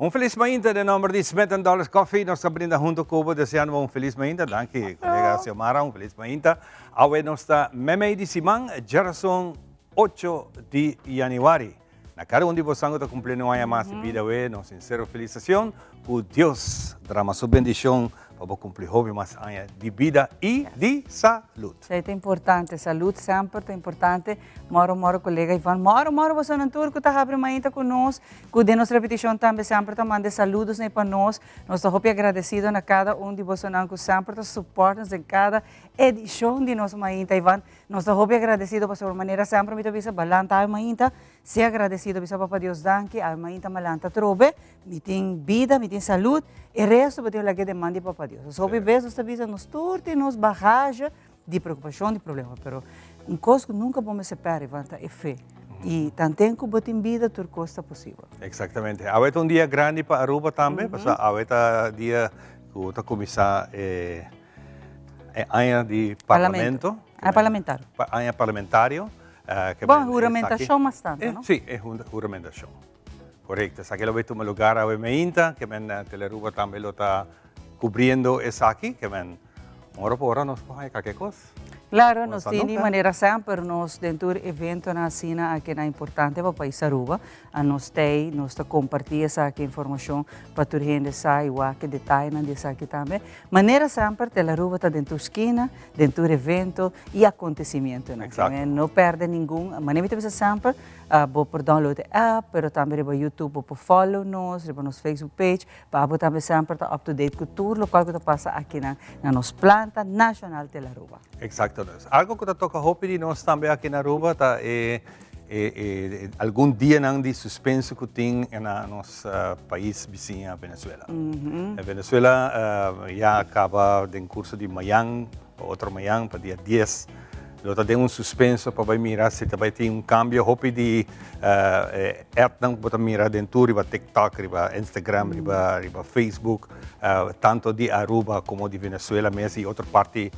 Un felis mainta den nomber di Smith and Dollars Coffee. Nos ta brinda hunto cu bo deseando bo un felis mainta. Danki, colega Xiomara, un felis mainta. Awe nos ta memey di siman, djerason 8 di januari. Na cada un di bosan cu ta cumpliendo un aña mas di bida awe, nos sincero felicitacion. Cu Dios drama su bendicion pa bo cumpli hopi mas aña di bida y di salud. Esey ta importante, salud semper ta importante. Moro moro colega Ivan, moro moro bosonan tur cu ta habri mainta cu nos. Cu den nos repeticion tambe semper ta manda e saludos nei pa nos. Nos ta hopi agradecido na cada un di bosonan cu semper ta support nos den cada edicion di nos mainta. Ivan, nos ta hopi agradecido pasobra manera semper mi ta bisa balanta awe mainta, sea agradecido, bisa Papa Dios danki, awe mainta malanta atrobe, mi tin bida, mi tin salud, e resto bo tin laga den man di Papa Dios. Nos hopi bes nos ta bisa nos tur tin nos bagage di preocupacion, di problema, pero un cos cu nunca bo mester perde, Ivan, ta e fe. Y tanten cu bo tin bida, tur cos ta posibel. Exactamente. Awe ta un dia grandi pa Aruba tambe, pasobra awe ta dia cu ta cuminsa e aña di parlamento. Aña parlamentario. Aña parlamentario. Bon, huramentacion mas tanto, no? Si, e huramentacion. Correcto. Esaki lo bay tuma lugar awe meinta, ke men Telearuba tambe lo ta cubriendo esaki, ke men ora por ora nos por haya cualkier cos. Claro, nos tin di manera semper nos den tur eventonan asina aki nan importante pa pais Aruba, a nos tei, nos ta comparti esaki informacion pa tur hende sa y wak e detayenan di esaki tambe. Manera semper Telearuba ta den tur skina, den tur evento y acontecimientonan. No perde ningun, manera mi ta bisa semper, Bo por download e app, pero tambe riba YouTube bo por follow nos, riba nos Facebook page, pa abo tambe semper ta up to date ku tur lokual ku ta pasa akinan na nos planta nashonal Telaruba. Exacto. Algo ku ta toka hopi di nos tambe aki na Aruba ta e e algun dianan di suspenso ku tin na nos pais bisiña Venezuela. Venezuela ya a kaba den kurso di mayan Pa otro mañan, pa dia dies, lo ta den un suspenso pa bai mira si ta bai tin un cambio. Hopi di appnan ku bo ta mira den tur riba TikTok, riba Instagram, riba riba Facebook, tanto di Aruba como di Venezuela mes y otro parti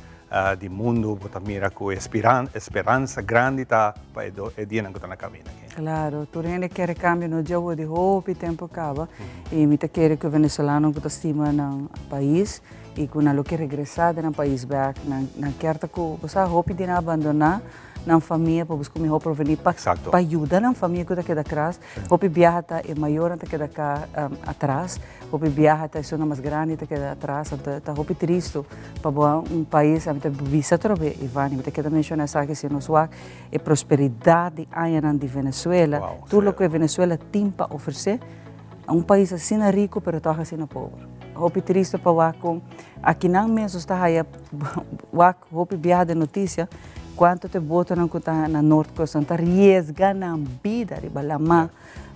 di mundo bo ta mira ku e speransa grandi ta pa e dianan ku ta na camino aki. Claro, tur hende kere cambio no djawo di hopi tempo caba y mi ta kere ku e venezolanonan ku ta stima nan pais I ku nan lo ke regresá den nan pais bèk, nan nan kier ta ku, bo sa, hopi di nan a bandoná nan famia pa buska un mihó provenir pa pa yuda nan famia ku ta keda kras. Hopi biaha ta e mayornan ta keda ka atras, hopi biaha ta esunnan mas grandi ta keda atras, anto ta hopi tristu pa bo a un pais, ami ta bisa atrobe, Ivani, mi ta keda menshoná esaki si nos wak e prosperidat di añanan di Venezuela, tur loke Venezuela tin pa ofresé. Un pais asina rico pero toch asina pober. Hopi tristo pa wak con akinan mes nos ta haya wak hopi biaha den noticia cuanto te botonan cu ta na Noordcoast nan ta riesga nan bida riba lama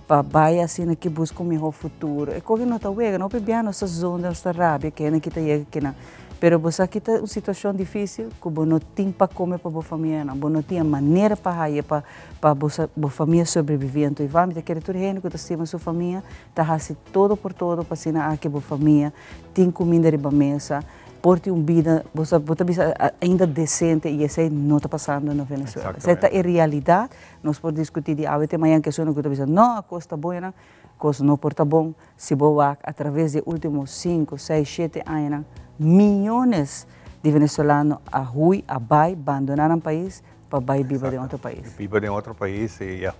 pa bay asina ki busca un miho futuro. E coge no ta wega, hopi biaha nos ta zonda, nos ta rabia kende ki ta yega kinan. Pero bo sa ki ta un situacion dificil cu bo no tin pa come pa bo famianan, bo no tin e manera pa haya pa Pa bo sa bo famia sobreviví. Anto Ivan mi ta kere tur hende ku ta stima su famia ta hasi todo por todo pa asina aki bo famia tin kuminda riba mesa, por tin un bida bo sa bo ta bisa ainda desente i esei no ta pasando na Venezuela. Esei ta e realidat. Nos por diskutí di awe te mañan ke esun ku ta bisa no a kos ta bon enan, kos no por ta bon si bo wak a traves di e ultimo sinku, seis, shete añanan miyones di venezolano a hui, a bai, bandoná nan pais Pa bai biba den otro pais. Biba den otro pais y ya.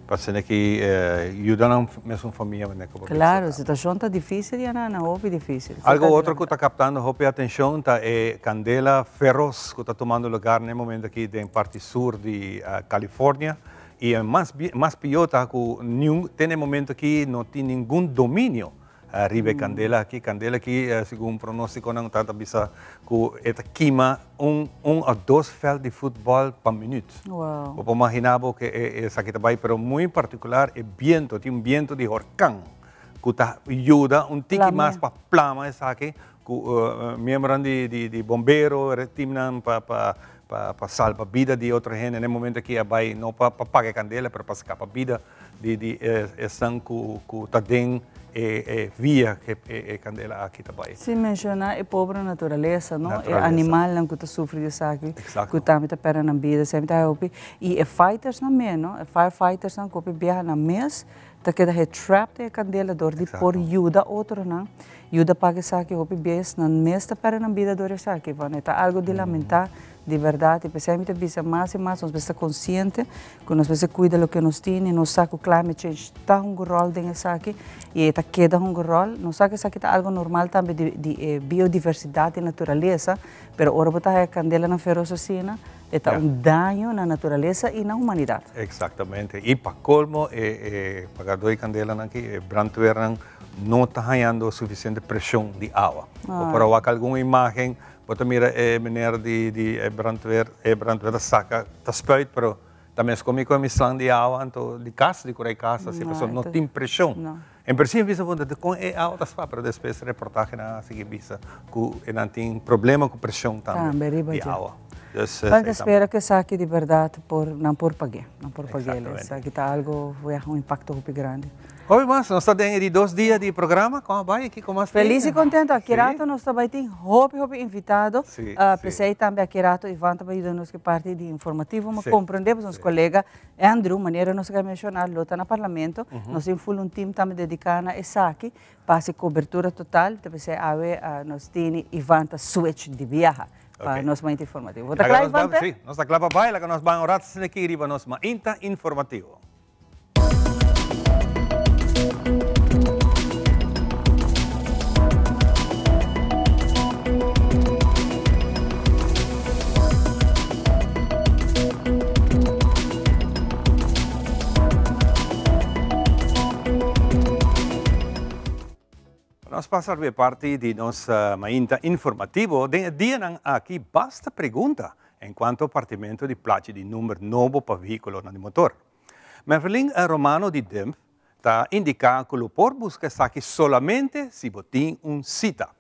Pa asina ki yuda nan mesun famia manera ku bo bisa. Claro, situacion ta dificil ya nan, hopi dificil. Algo otro ku ta captando hopi atencion ta e candela feroz ku ta tumando lugar na e momento aki den parti sur di California. Y e mas mas pio ta ku niun te na e momento aki no tin ningun dominio Riba e kandela aki. Kandela aki segun pronostikonan ta ta bisa ku e ta kima un un òf dos vèlt di futbòl pa minüt. Bo por maginá bo ke esaki ta bai pero muy partikular e biento, tin un biento di horkan ku ta yuda un tiki mas pa plama esaki ku miembronan di di bombero, timnan pa pa pa salba bida di otro hende na e momento aki a bai no pa paga e kandela pero pa skapa bida di di esnan ku ku ta den e e via ku e e kandela aki ta bai. Sin menshoná e pobre naturalesa, no? E animalnan ku ta sufri di esaki, ku tambe ta pèrdè nan bida, esei mi ta hopi. I e fightersnan mes, no? E firefightersnan ku hopi biaha nan mes. ta keda he trap den e kandela dor di por yuda otronan, yuda paga esaki hopi bes nan mes ta perde nan bida dor esaki. Bueno, e ta algo di lamenta di berdad y p'esei mi ta bisa mas y mas nos mester ta consciente cu nos mester cuida loke nos tin y nos sa cu climate change ta hunga un rol den esaki y e ta keda hunga un rol. Nos sa cu esaki ta algo normal tambe di e biodiversidad di naturalesa, pero ora bo ta haya candelanan feroz asina, E ta un daño na naturalesa y na humanidad. Exactamente. Y pa colmo e e pagador di candelanan aki, e brandweernan no ta hañando suficiente presion di awa. Bo por a wak algun imagen, bo ta mira e meneer di di e brandweer, e brandweer ta saca, ta spuit, pero ta mes con mi con mi slang di awa anto di cas, di cura e cas asi, pasobra no tin presion. En principio bisa puntra dikon e awa ta spa, pero despues reportahenan a sigui bisa ku e nan tin problema ku preshon tambe di awa. Dus esei tambe. Spera ku esaki di bèrdat por nan por pag'é, nan por pag'é. Esaki ta algo ya un impakto hopi grandi. Hopi mas, nos ta den e di dos dia di programa, kon a bai? Kiko mas tin? Felis i kontento, aki rato nos ta bai tin hopi hopi invitado, p'esei tambe aki rato Ivan ta bai yuda nos ku e parti di informativo, mi komprende pasobra nos kolega Andrew, manera nos a kaba menciona, lo ta na Parlamento. Nos tin full un team tambe dedica na esaki pa haci cobertura total. Ta pesey awe nos tini Ivan ta switch di biaha pa nos mainta informativo. Bo ta cla Ivan pe? Si, nos ta cla pa bay. Laga nos ban un rato asina aki riba nos mainta informativo. Nos pasa riba e parti di nos mainta informativo. Den e dianan aki basta pregunta encuanto partimento di plachi di number nobo pa vehiculonan di motor. Mervelin Romano di Dump ta indiká ku lo por buska esaki solamente si bo tin un sita.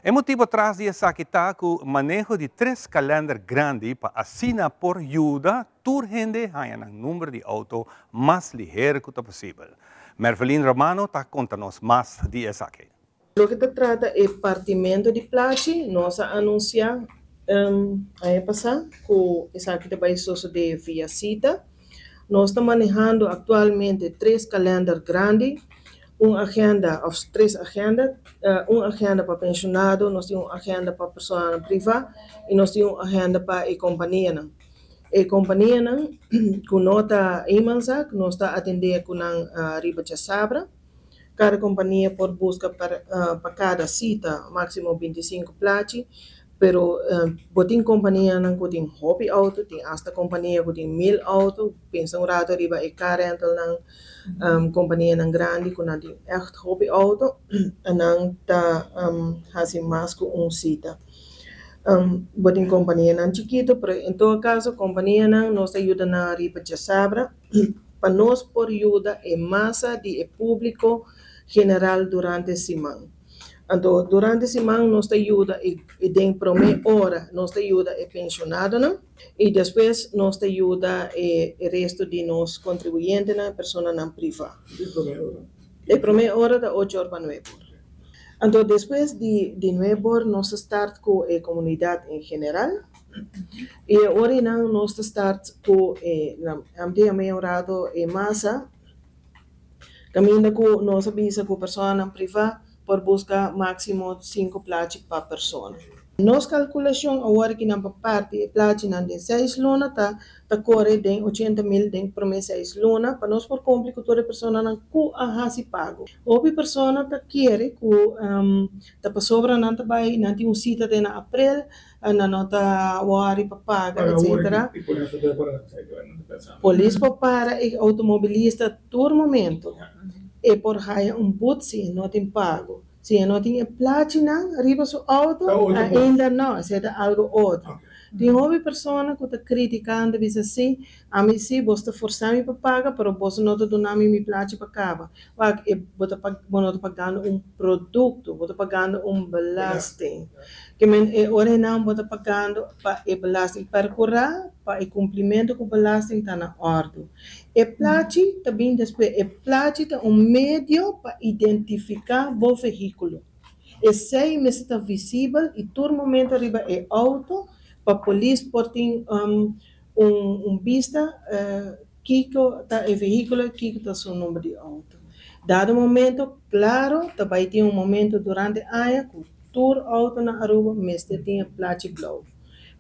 E motibu tras di esaki ta ku maneho di tres kalènder grandi pa asina por yuda tur hende haña nan number di outo mas liher ku ta posibel. Mervelin Romano ta konta nos mas di esaki. Loke ta trata e partimento di plachi, nos a anunsiá aña pasá ku esaki ta bai sosodé via sita. Nos ta manehando aktualmente tres kalènder grandi, un agenda òf tres agenda, un agenda pa penshonado, nos tin un agenda pa personanan privá i nos tin un agenda pa e kompanianan. E kompanianan ku no ta eenmanszaak, nos ta atendé ku nan riba djasabra. Kada kompania por buska pa kada sita máksimo 25 plachi, pero bo tin kompanianan ku tin hopi outo, tin asta kompania ku tin 1000 outo, pensa un rato riba e car rentalnan, kompanianan grandi ku nan tin ègt hopi outo, nan ta hasi mas ku un sita. Bo tin kompanianan chikitu, pero en todo kaso kompanianan nos ta yuda nan riba djasabra. pa nos por yuda e masa di e públiko general durante siman. Anto durante siman nos ta yuda e den promé ora nos ta yuda e penshonadonan i despues nos ta yuda e resto di nos kontribuyentenan, e personanan privá. E promé ora ta ocho or pa nuebe or. Anto despues di nuebe or nos ta start ku e komunidat en general. I e ora einan nos ta start ku e amte yama e un rato e masa kaminda ku nos a bisa ku personanan privá por buska máksimo sinku plachi pa persona. Nos kalkulashon awor ki nan pa parti e plachinan den seis luna ta ta kore den 80,000 den promé seis luna pa nos por kumpli ku tur e personanan ku a hasi pago. Hopi persona ta kere ku ta pasobra nan ta bai nan tin un sita te na aprel Nan no ta worry pa paga etcetera. Polis por para e automobilista tur momento. E por haya un but si e no tin pago. Si e no tin e plachinan riba su auto, ainda no, esei ta algo otro. Tin hopi persona cu ta critica, ta bisa si, ami si, bos ta forsa mi pa paga, pero boso no ta duna mi mi plachi pa caba. Wak, e bo ta bo no ta pagando un producto, bo ta pagando un belasting. Ke men e ora einan bo ta pagando pa e belasting. Percura pa e cumplimento cu belasting ta na ordo. E plachi ta bin despues. E plachi ta un medio pa identifica bo vehiculo. Esey mester ta visibel y tur momento riba e auto pa polis por tin un bista kiko ta e vehiculo y kiko ta su number di auto. Dado momento, claro, ta bay tin un momento durante aña cu tur auto na Aruba mester tin e plachi blauw.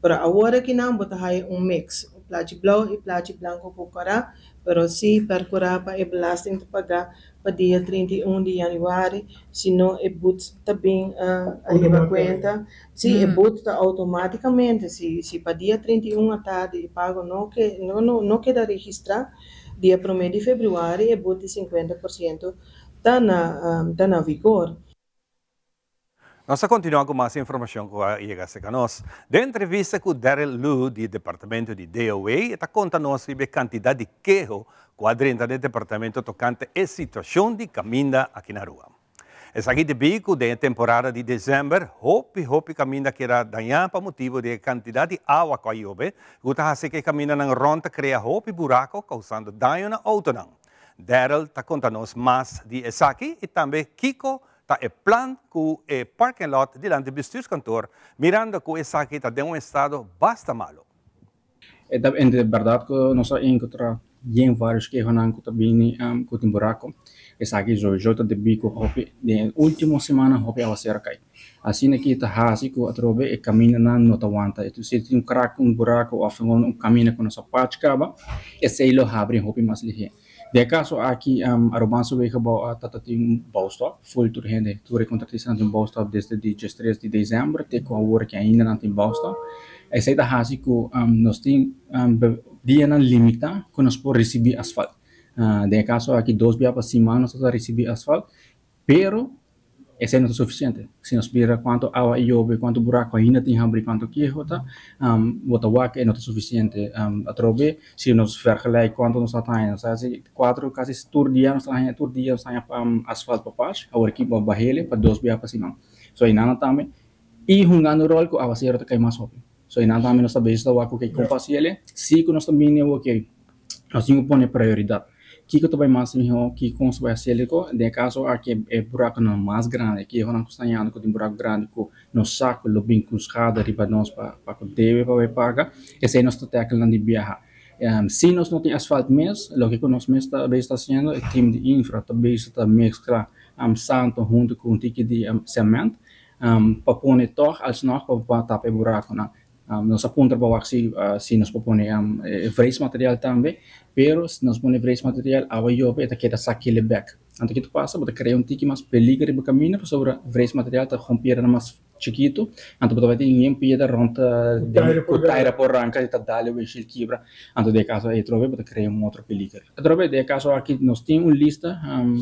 Pero awor aki nan bo ta haya un mix, plachi blauw y plachi blanco cu cora, pero si percura pa e belasting ta paga pa dia 31 di januari, sino e boet ta bin ariba cuenta. Si, e boet ta automaticamente, si pa dia 31 atardi e pago no keda registra, dia 1 di februari e boet di 50% ta na vigor. Nos ta continua cu mas informacion cu a yega cerca nos. Den entrevista cu Daryl Liu di Departamento di DOW, ta conta nos e cantidad di keho cu a drenta den departamento tocante e situacion di caminda aki na Aruba. Esaki debi cu den temporada di december, hopi hopi caminda a keda daña pa motibo di cantidad di awa cu a yobe, cu ta haci cu camindanan rond crea hopi buraco, causando daño na autonan. Daryl ta conta nos mas di esaki y tambe kico ta e plan cu e parking lot dilanti bestuurskantoor, mirando cu esaki ta den un estado basta malo. E ta en berdad cu nos a encontra den varios kehonan cu ta bini cu tin buraco. Esaki sowieso ta debi cu hopi den ultimo siman hopi awacero cay. Asina cu ta haci cu atrobe e camindanan no ta wanta. Si tin un crack, un buraco of un caminda cu no sa patch caba, esey lo habri hopi mas lihe. Den caso aki Arubaanse Wegenbouw ta tin un bouwstop, full tur hende, tur contratista tin bouwstop desde di 3 di december te cu awor cu ainda nan tin bouwstop. Esey ta haci cu nos tin dianan limita cu nos por ricibi asfalt. Den caso aki dos biaha pa siman nos ta ricibi asfalt, pero esey no ta suficiente. Si nos mira cuanto awa a yobe, cuanto buraco ainda tin habri, cuanto keho ta, bo ta wak no ta suficiente. Atrobe, si nos vergelijk cuanto nos ta haya, nos ta haci cuatro, casi tur dia nos ta haya, tur dia nos ta haya asfalt pa patch, awor aki bo bahele pa dos biaha pa siman. So einan tambe, y hungando rol cu awacero ta cay mas hopi. So einan tambe nos ta bezig ta wak cu con pa haciele, si cu nos ta bini awor nos tin cu pone prioridad. Kico ta bay mas miho, kico nos ta bay haciele co, den caso aki e buraconan mas grandi, kehonan cu sta hayando cu tin buraco grandi cu nos sa cu lo bin cu schade riba nos pa cu debe pa bay paga, esey nos ta tackle nan di biaha. Si nos no tin asfalt mes, loke cu nos mes ta bezig ta haciendo, e team di infra ta bezig ta mezcla santo hunto cu un tiki di cement pa pone toch alsnog pa tapa e buraconan. Nos a puntra pa wak si nos por pone freesmateriaal tambe, pero si nos pone freesmateriaal, awa yobe e ta keda sakele bek. Anto kico ta pasa? Bo ta crea un tiki mas peliger riba caminda pasobra freesmateriaal ta gewoon piedra mas chikito, anto bo ta bay tin yen piedra rond cu taira por ranca y ta dal e windshield kibra, anto den e caso ey atrobe bo ta crea un otro peliger. Atrobe den e caso aki nos tin un lista,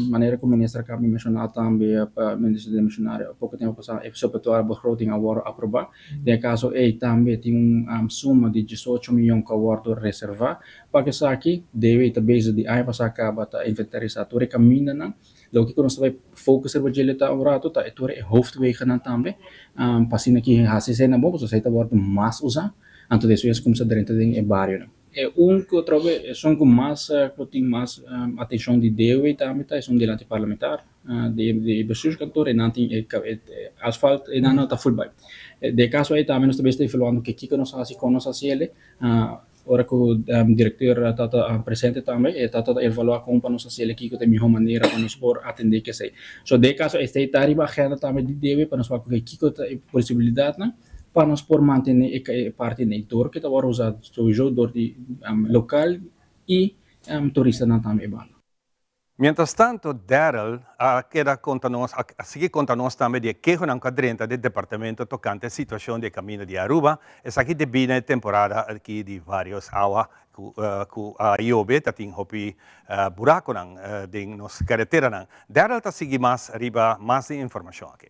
manera cu minister a caba di menciona tambe, minister demissionario poco tempo pasa e suppletoire begroting a wordo aproba. Den e caso ey tambe tin un suma di 18 miyon cu a wordo reserva pa esaki. DW ta bezig di aña pasa caba ta inventarisa tur e camindanan. Loke cu nos ta bay focus riba dje ta un rato ta tur e hoofdwegennan tambe, pa asina ki haci esey nan bon, pasobra esey ta wordo mas usa, anto despues cuminsa drenta den e barionan. E un cu atrobe esun cu mas cu tin mas atencion di DW tambe ta esun dilanti parlamentar, di bestuurskantoor, e nan tin e asfalt e nan no ta full bay. Den e caso ey tambe nos ta bes evaluando ke kico nos haci, con nos haciele. Ora cu directeur ta presente tambe e ta evalua con pa nos haciele, kico ta e miho manera pa nos por atende cu esey. So den e caso esey ta riba agenda tambe di DW pa nos wak kico ta e posibilidadnan pa nos por mantene e parti nei door cu ta worde usa sowieso door di local y turistanan tambe e banda. Mientras tanto, Daryl a keda conta nos, a sigui conta nos tambe di kehonan cu a drenta den departamento tocante situacion di caminda di Aruba. Esaki debi na temporada aki di varios awa cu a yobe, ta tin hopi buraconan den nos careteranan. Daryl ta sigui mas riba mas di informacion aki.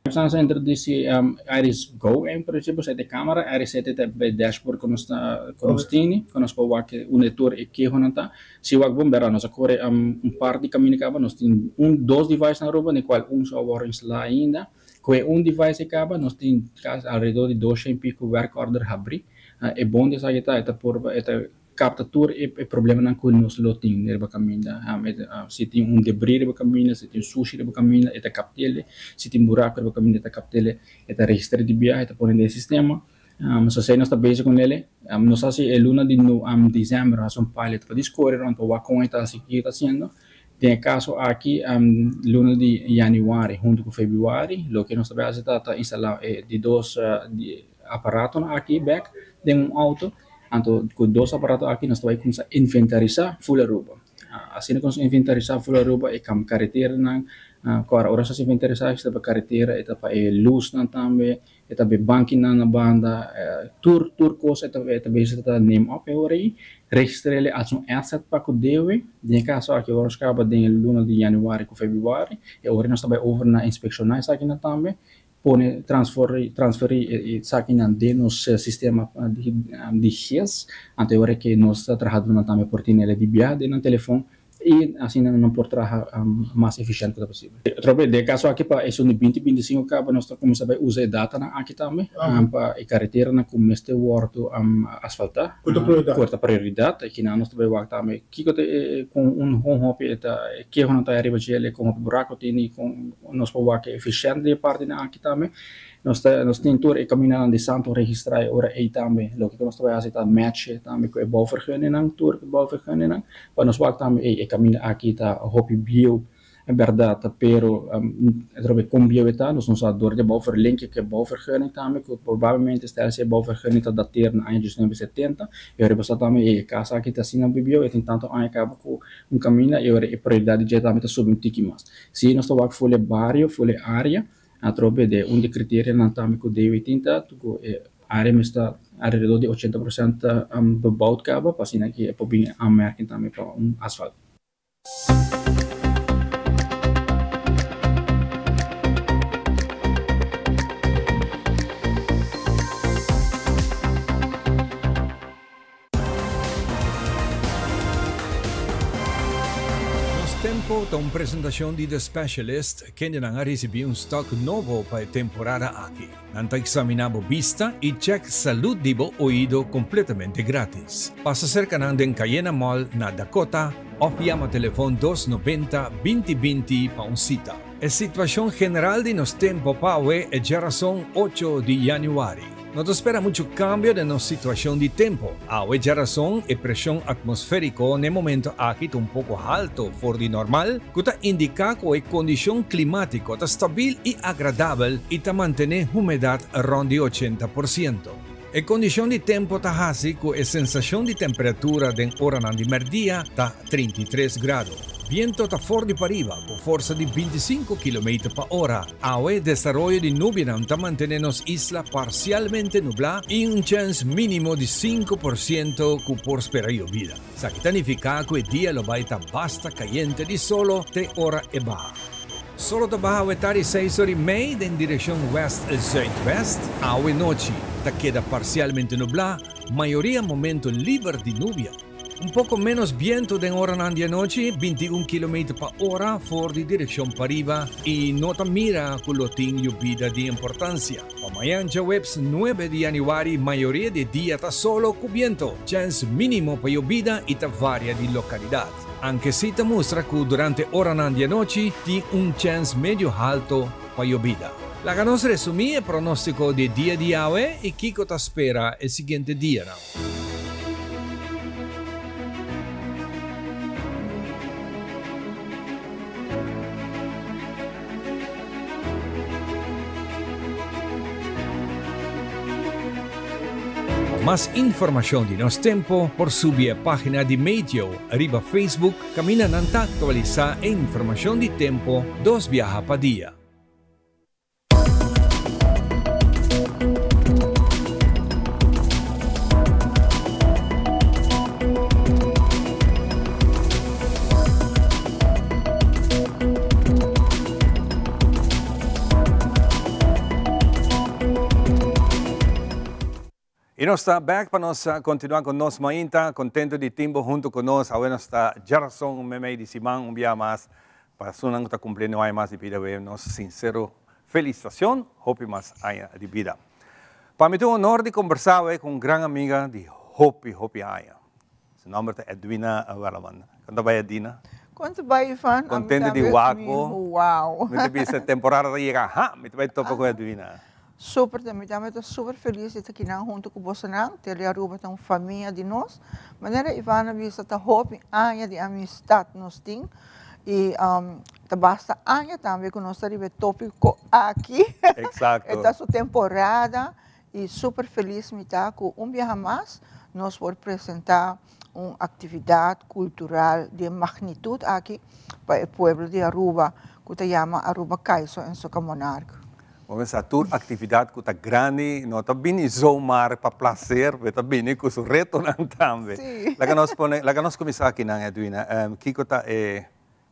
Nos a introduci Iris Go en principio, esey ta camera, Iris 7 ta e dashboard cu nos ta cu nos tin, cu nos por wak unda tur e kehonan ta. Si wak bon bera, nos a core un par di caminda caba, nos tin un dos device na Aruba, di cual un so a wordo instala ainda. Cu e un device e caba, nos tin casi alrededor di 200 y pico werkorder habri. E bon di esaki ta, e ta por e ta capta tur e problemanan cu nos lo tin riba caminda. Si tin un debris riba caminda, si tin sushi riba caminda, e ta captele. Si tin buraco riba caminda, e ta captele. E ta registra di biaha, e ta pone den e sistema. So esey nos ta bezig con ele. Nos haci e luna di december, haci un pilot pa discorre rond pa wak con e ta haci, kico e ta haciendo. Den e kaso aki luna di yanüari huntu ku febrüari loke nos ta bai hasi ta ta instalá e di dos aparatonan aki bèk den un outo. Anto ku dos aparato aki nos ta bai kuminsá inventarisá ful Aruba. Asina ku nos inventarisá ful Aruba e kareteranan, kòrda ora nos inventarisá e ta pa karetera, e ta pa e lusnan tambe, e ta pa e bankinan na banda, tur tur kos e ta e ta bezig ta neem op e ora ei, registr'el as un asset pa ku debe, den e kaso aki ora nos kaba den e luna di yanüari ku febrüari, e ora nos ta bai over na inspekshoná esakinan tambe, pone transferí esakinan den nos sistema di GES, anto e ora ke nos trahadónan tambe por tene el di biaha den nan telefòn i asina nan por traha mas efishènt ku ta posibel. Atrobe, den e kaso aki pa esun di binti binti sinku kaba nos ta kuminsá bai usa e datanan aki tambe pa e kareteranan ku mester wòrdu asfaltá, Ku ta prioridat. ku ta prioridat, i kinan nos ta bai wak tambe kiko ta e kon un hopi e ta e kehonan ta ariba djel, kon hopi buraku tini, kon Nos por wak e efishènt di e partinan aki tambe. Nos ta nos tin tur e kamindanan di santo registrá e ora ei tambe. Loke ku nos ta bai hasi ta match e tambe ku e bouwvergunningnan, tur e bouwvergunningnan, pa nos wak tambe ey e kaminda aki ta hopi bieu en bèrdat, pero atrobe kon bieu e ta nos no sa dor di e bouwverlink ku e bouwvergunning tambe ku probablemente stel si e bouwvergunning ta dateer na aña diesnuebe setenta e ora bo sa tambe ey e kas aki ta asina bieu e tin tantu aña kaba ku un kaminda e ora e prioridat di dje tambe ta subi un tiki mas. Si nos ta wak ful e bario, ful e area, atrobe de un di criterianan tambe cu DW tin ta cu e area mester ta alrededor di 80% bebouwd caba pa asina ki e por bin in aanmerking tambe pa un asfalt. Nos Tempo ta un presentacion di The Specialist, kendenan a ricibi un stock nobo pa e temporada aki. Nan ta examina bo bista y check salud di bo oido completamente gratis. Pasa cerca nan den Cayena Mall na Dakota of yama telefon 290 20 20 pa un cita. E situacion general di nos tempo pa awe e djarason 8 di januari. No ta spera muchu kambio den nos situashon di tempu. Awe djarason e preshon atmosfériko n'e momento aki ta un poko halto for di normal, ku ta indiká ku e kondishon klimátiko ta stabil i agradabel i ta mantené humedat rònt di 80%. E kondishon di tempu ta hasi ku e sensashon di temperatura den oranan di mèrdia ta 33 grado. Biento ta for di pariba ku forsa di 25 kilometer pa ora. Awe desaroyo di nubianan ta mantene nos isla parsialmente nublá i un chèns mínimo di 5% ku por spera yobida. Esaki ta nifiká ku e dia lo bai ta basta kayente di solo te ora e baha. Solo ta baha awe tardi seis ora i mei den direkshon wèst-zùitwèst. Awe nochi ta keda parsialmente nublá, mayoria momento liber di nubia. Un poko ménos bientu den oranan di anochi, 21 kilometer pa ora for di direkshon pariba i no ta mira ku lo tin yobida di importansia. Pa mañan djaweps 9 di yanüari mayoria di e dia ta solo ku bientu, chèns mínimo pa yobida i ta varia di lokalidat. Anke si ta mustra ku durante oranan di anochi tin un chèns medio halto pa yobida. Laga nos resumí e pronóstiko di e dia di awe i kiko ta spera e siguiente dianan. Pa mas informashon di nos tempo por subi e página di Meteo riba Facebook kaminda nan ta aktualisá e informashon di tempo dos biaha pa dia. Y nos ta back pa nos continua cu nos mainta, contento di tin bo hunto cu nos. Awe nos ta djarason un memey di siman un bia mas pa esunnan cu ta cumpliendo un aña mas di bida we nos sincero felicitacion, hopi mas aña di bida. Pa mi ta un honor di combersa awe cu un gran amiga di hopi hopi aña. Su nomber ta Edwina Werleman. Con ta bay Edina? Con ta bay Ivan? Contento di wak bo. Wow. Mi ta bisa temporada ta yega, ha, mi ta bay topa cu Edwina. Super, mi tambe ta super feliz di ta kinan hunto cu bosonan. Tele Aruba ta un famia di nos. Manera Ivan a bisa ta hopi aña di amistad nos tin. Y ta basta aña tambe cu nos ta riba e topico aki. E ta su temporada y super feliz mi ta cu un biaha mas nos por presenta un actividad cultural di e magnitud aki pa e pueblo di Aruba cu ta yama Aruba Caiso en Soca Monarch. Bo mester sa tur actividad cu ta grandi no ta bini zomaar pa placer, pero ta bini cu su retonan tambe. Laga nos pone, laga nos cuminsa akinan Edwina, kico ta e,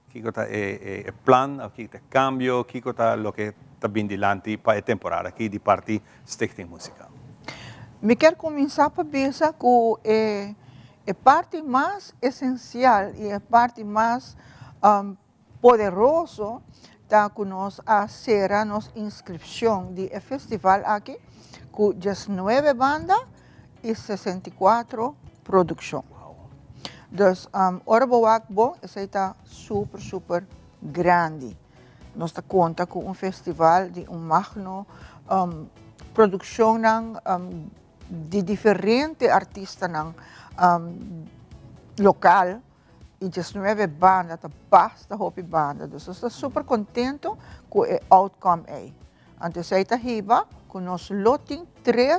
kico ta e e plan of kico ta e cambio, kico ta loke ta bini dilanti pa e temporada aki di parti Stichting Musica? Mi kier cuminsa pa bisa cu e e parti mas esencial y e parti mas Poderoso ta cu nos a cera nos inscripcion di e festival aki cu diesnuebe banda y 64 produccion. Dus ora bo wak bon esey ta super super grandi. Nos ta conta cu un festival di un magno produccionnan di diferente artistanan local. Y 19 banda ta basta hopi banda. Dus nos ta super contento cu e outcome ey. Anto esey ta hiba cu nos lo tin 3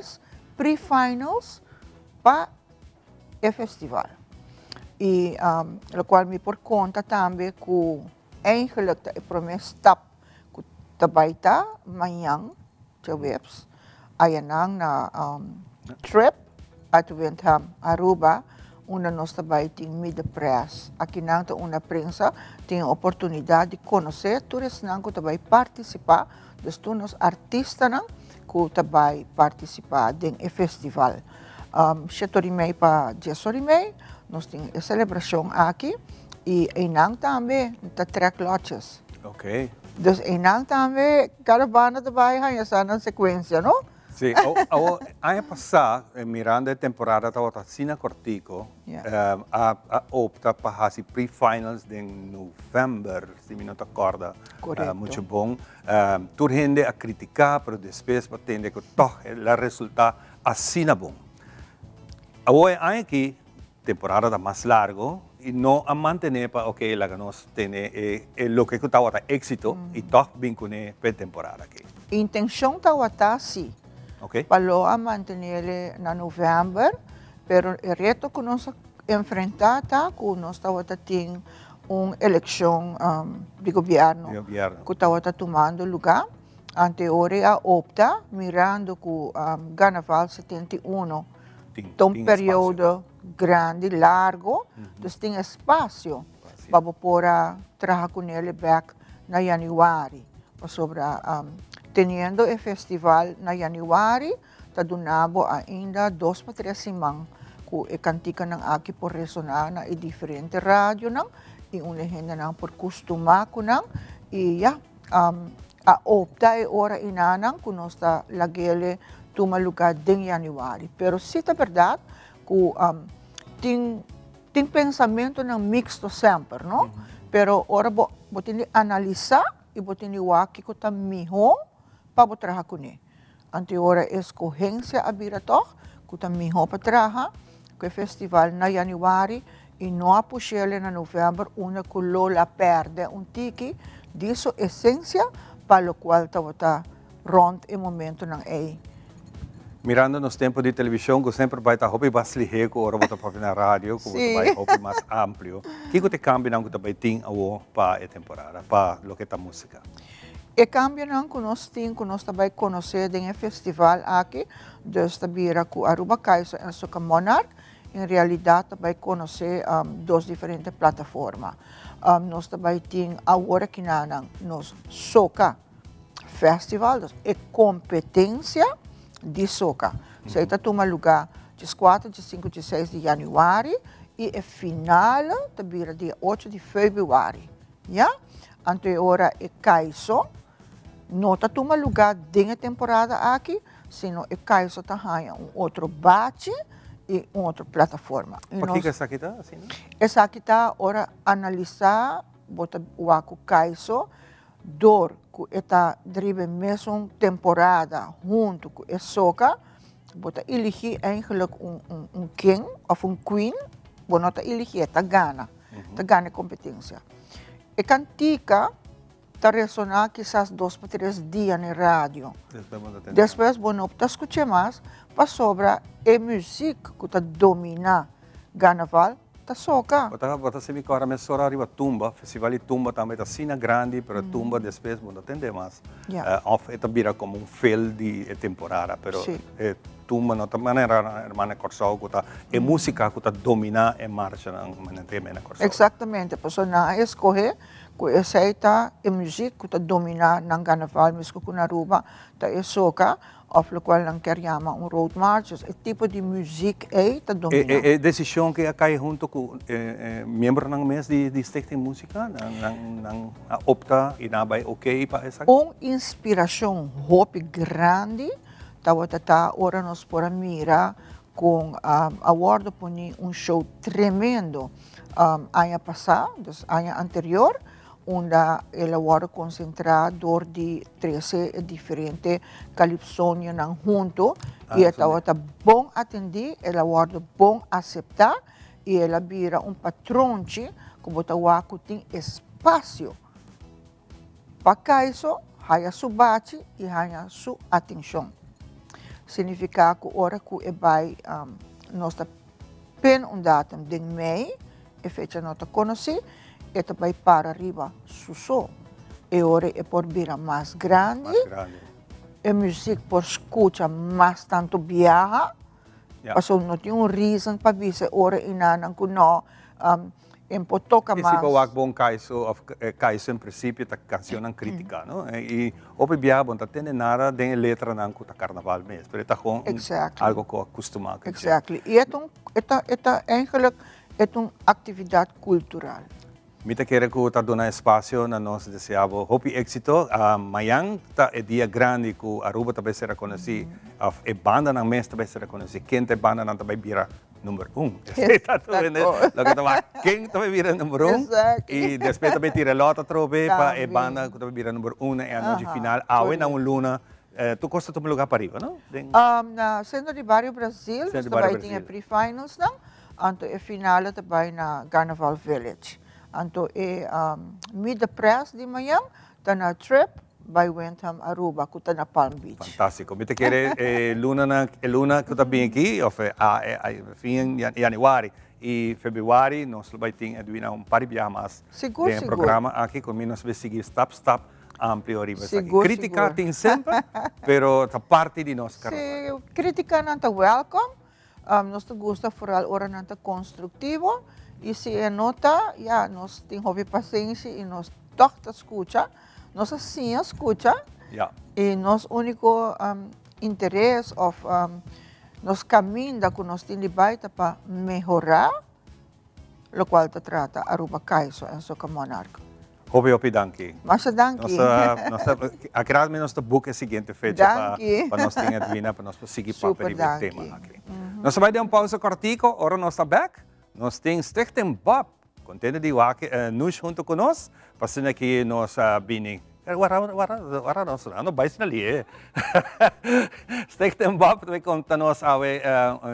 pre-finals pa e festival. Y locual mi por conta tambe cu eigenlijk ta e prome stap cu ta bay ta mañan djaweps ayanan na trip at Windham Aruba unda nos ta bay tin meet the press. Akinan ta unda prensa tin e oportunidad di conoce tur esnan cu ta bay participa, dus tur nos artistanan cu ta bay participa den e festival. Shete ora y mei pa dies ora y mei nos tin e celebracion aki y eynan tambe ta trek lotjes. Dus eynan tambe cada banda ta bay haya sa nan secuencia, no? Sí, awo aña pasá mirando e temporada tabata asina cortico, a opta pa haci pre-finals den november, si mi no ta corda mucho bon. Tur hende a critica, pero despues bo tende cu toch el a resulta asina bon. Awo e aña aki temporada ta mas largo y no a mantene pa ok laga nos tene e loke cu tawata exito y toch bin cune p'e temporada aki. Intencion tawata si pa lo a mantenele na november, pero e reto cu nos a enfrenta ta cu nos tawata tin un eleccion di gobierno cu tawata tumando lugar. Ante ora a opta mirando cu Carnaval 71 ta un periodo grandi, largo, dus tin espacio pa bo por a traha cu nele bek na januari. Pasobra teniendo e festival na januari ta duna bo ainda dos pa tres siman cu e canticanan aki por resona na e diferente radionan y unda e hendenan por custuma cu nan y ya. A opta e ora inanan ku nos ta lag'ele tuma lugá den yanüari. Pero sí ta bèrdat ku tin tin pensamentunan miksto semper, no? Pero ora bo bo tin di analisá i bo tin di wak kiko ta mihó pa bo traha kuné. Anto e ora e skohensia a bira tòg ku ta mihó pa traha ku e festival na yanüari i no a push'el na novèmber unda ku lo la pèrdè un tiki di su esensia pa lokual tabata rònt e momentunan ei. Mirando nos tempu di televishon ku semper bai ta hopi mas lihé ku ora bo ta papia na radio ku bo ta bai hopi mas amplio, kiko ta e kambionan ku ta bai tin awor pa e temporada pa loke ta músika? E kambionan ku nos tin ku nos ta bai konosé den e festival aki, dus ta bira ku Aruba Kaiser en Soca Monarch en realidat ta bai konosé dos diferente plataforma. Nos ta bai tin awor akinanan nos Soca Festival, dus e kompetensia di Soca. Esei ta tuma lugá dieskuater, diesinku, diesseis di yanüari i e final ta bira dia ocho di febrüari. Ya, anto e ora e kaiso no ta tuma lugá den e temporada aki, sino e kaiso ta haña un otro bachi i un otro plataforma. I nos. Pakiko esaki ta asina? Esaki ta ora analisá bo ta wak ku kaiso dor ku e ta driba e mesun temporada huntu ku e soka, bo ta eligí eigenlijk un un king òf un queen, bo no ta eligí, e ta gana. Ta gana e kompetensia. E kantika ta resoná kisas dos pa tres dia na e radio. Despues bo no ta skuch'é mas pasobra e muzik ku ta dominá Carnaval ta soka. Bo ta bo ta sinti ku ora mesora riba tumba, festival di tumba tambe ta asina grandi pero e tumba despues bo no ta tende mas. Of e ta bira komo un fel di e temporada pero e tumba no ta manera hermana Kòrsou ku ta e músika ku ta dominá e marchanan manera ta yama na Kòrsou. Eksaktamente, pasobra nan a eskohé ku esei ta e muzik ku ta dominá nan karnaval meskos ku na Aruba ta e soka òf lokual nan kier yama un road march, dus e tipo di muzik ei ta dominá. E desishon ke a kai hunto ku e miembronan mes di Stichting Musica, nan a opta i nan a bai oké pa esaki? Un inspirashon hopi grandi tabata ta ora nos por a mira kon a wòrdu poni un show tremendo aña pasá, dus aña anterior, unda el a wòrdu konsentrá dor di trese e diferente kalipsonionan huntu i e tabata bon atendí, el a wòrdu bon aseptá i el a bira un patronchi ku bo ta wak ku tin espasio pa Kaiso haya su bachi i haña su atenshon. Signifiká ku ora ku e bai nos ta pen un datum den mei, e fecha no ta konosí, e ta bai para riba su so. E ora e por bira mas grandi, e muzik por skucha mas tantu biaha, pasobra no tin un reason pa bisa e ora i nannan ku no, e por toka mas. I si bo wak bon Kaiso of Kaiso en prinsipio ta kanshonnan kritika, no? I hopi biaha bo no ta tende nada den e letranan ku ta karnaval mes, pero e ta gewoon algo ku a kustumá ku dje. Exactly. I e ta un, e ta, e ta eigenlijk e ta un aktividat kultural. Mi ta kere ku ta duna espasio na nos desea bo hopi éksito. Mayan ta e dia grandi ku Aruba ta bai ser rekonosí, òf e bandanan mes ta bai ser rekonosí. Ken ta e bandanan ta bai bira number un? Esei ta tur hende loke ta wak ken ta bai bira number un i despues ta bai tira e lòt atrobe pa e banda ku ta bai bira number un na e anochi final. Awe na un luna tur kos ta tuma lugá pariba, no? Na Sentro di Bario Brasil nos ta bai tin e pre-finalsnan. Anto e finale ta bai na Carnaval Village. Anto e Meet the Press di mañan ta na Trip by Wyndham Aruba ku ta na Palm Beach. Fantástiko. Mi ta kere e lunanan, e luna ku ta bin aki, òf e fin yanüari i febrüari nos lo bai tin Edwina un par di biaha mas den e programa aki ku mi nos bai sigui stap stap amplio riba esaki. Krítika tin semper, pero ta parti di nos karnaval. Sí, krítikanan ta wèlkòm. Nos ta gusta foral ora nan ta constructivo y si e no ta, ya, nos tin hopi pasenshi y nos toch ta scucha. Nos a siña scucha y nos unico interes of nos caminda cu nos tin di bay ta pa mehora locual ta trata Aruba Kaiso en Soca Monarch. Hopi hopi danki. Masha danki. Nos ta a mi nos ta boek e siguiente fecha pa nos tin Edwina pa nos por sigui papia riba e tema aki. Nos ta bai den un pausa kortiko, ora nos ta bek nos tin Stichting Bob kontento di wak Nush hunto ku nos pa asina ki nos a bini wara wara wara nos no bai asina lihe. Stichting Bob ta bai konta nos awe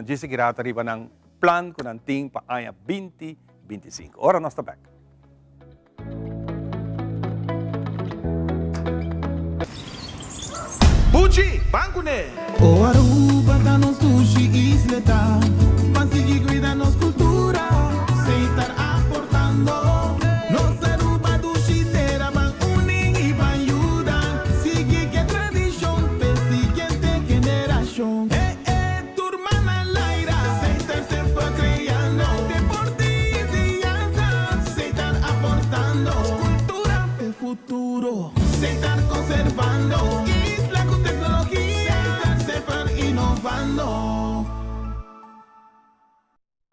djis e kirato riba nan plan ku nan tin pa aña 2025. Ora nos ta bek. Buchi, ban kuné! O Aruba ta nos dushi isleta, ban sigui cuida nos cultura, Setar aportando. Nos Aruba dushi tera, ban uni y ban yuda, sigui ke tradicion p'e siguiente generacion. E e tur man al aire, Setar semper creando, deporte y enseñanza, Setar aportando, cultura p'e futuro, Setar conservando, isla cu tecnologia, Setar semper innovando.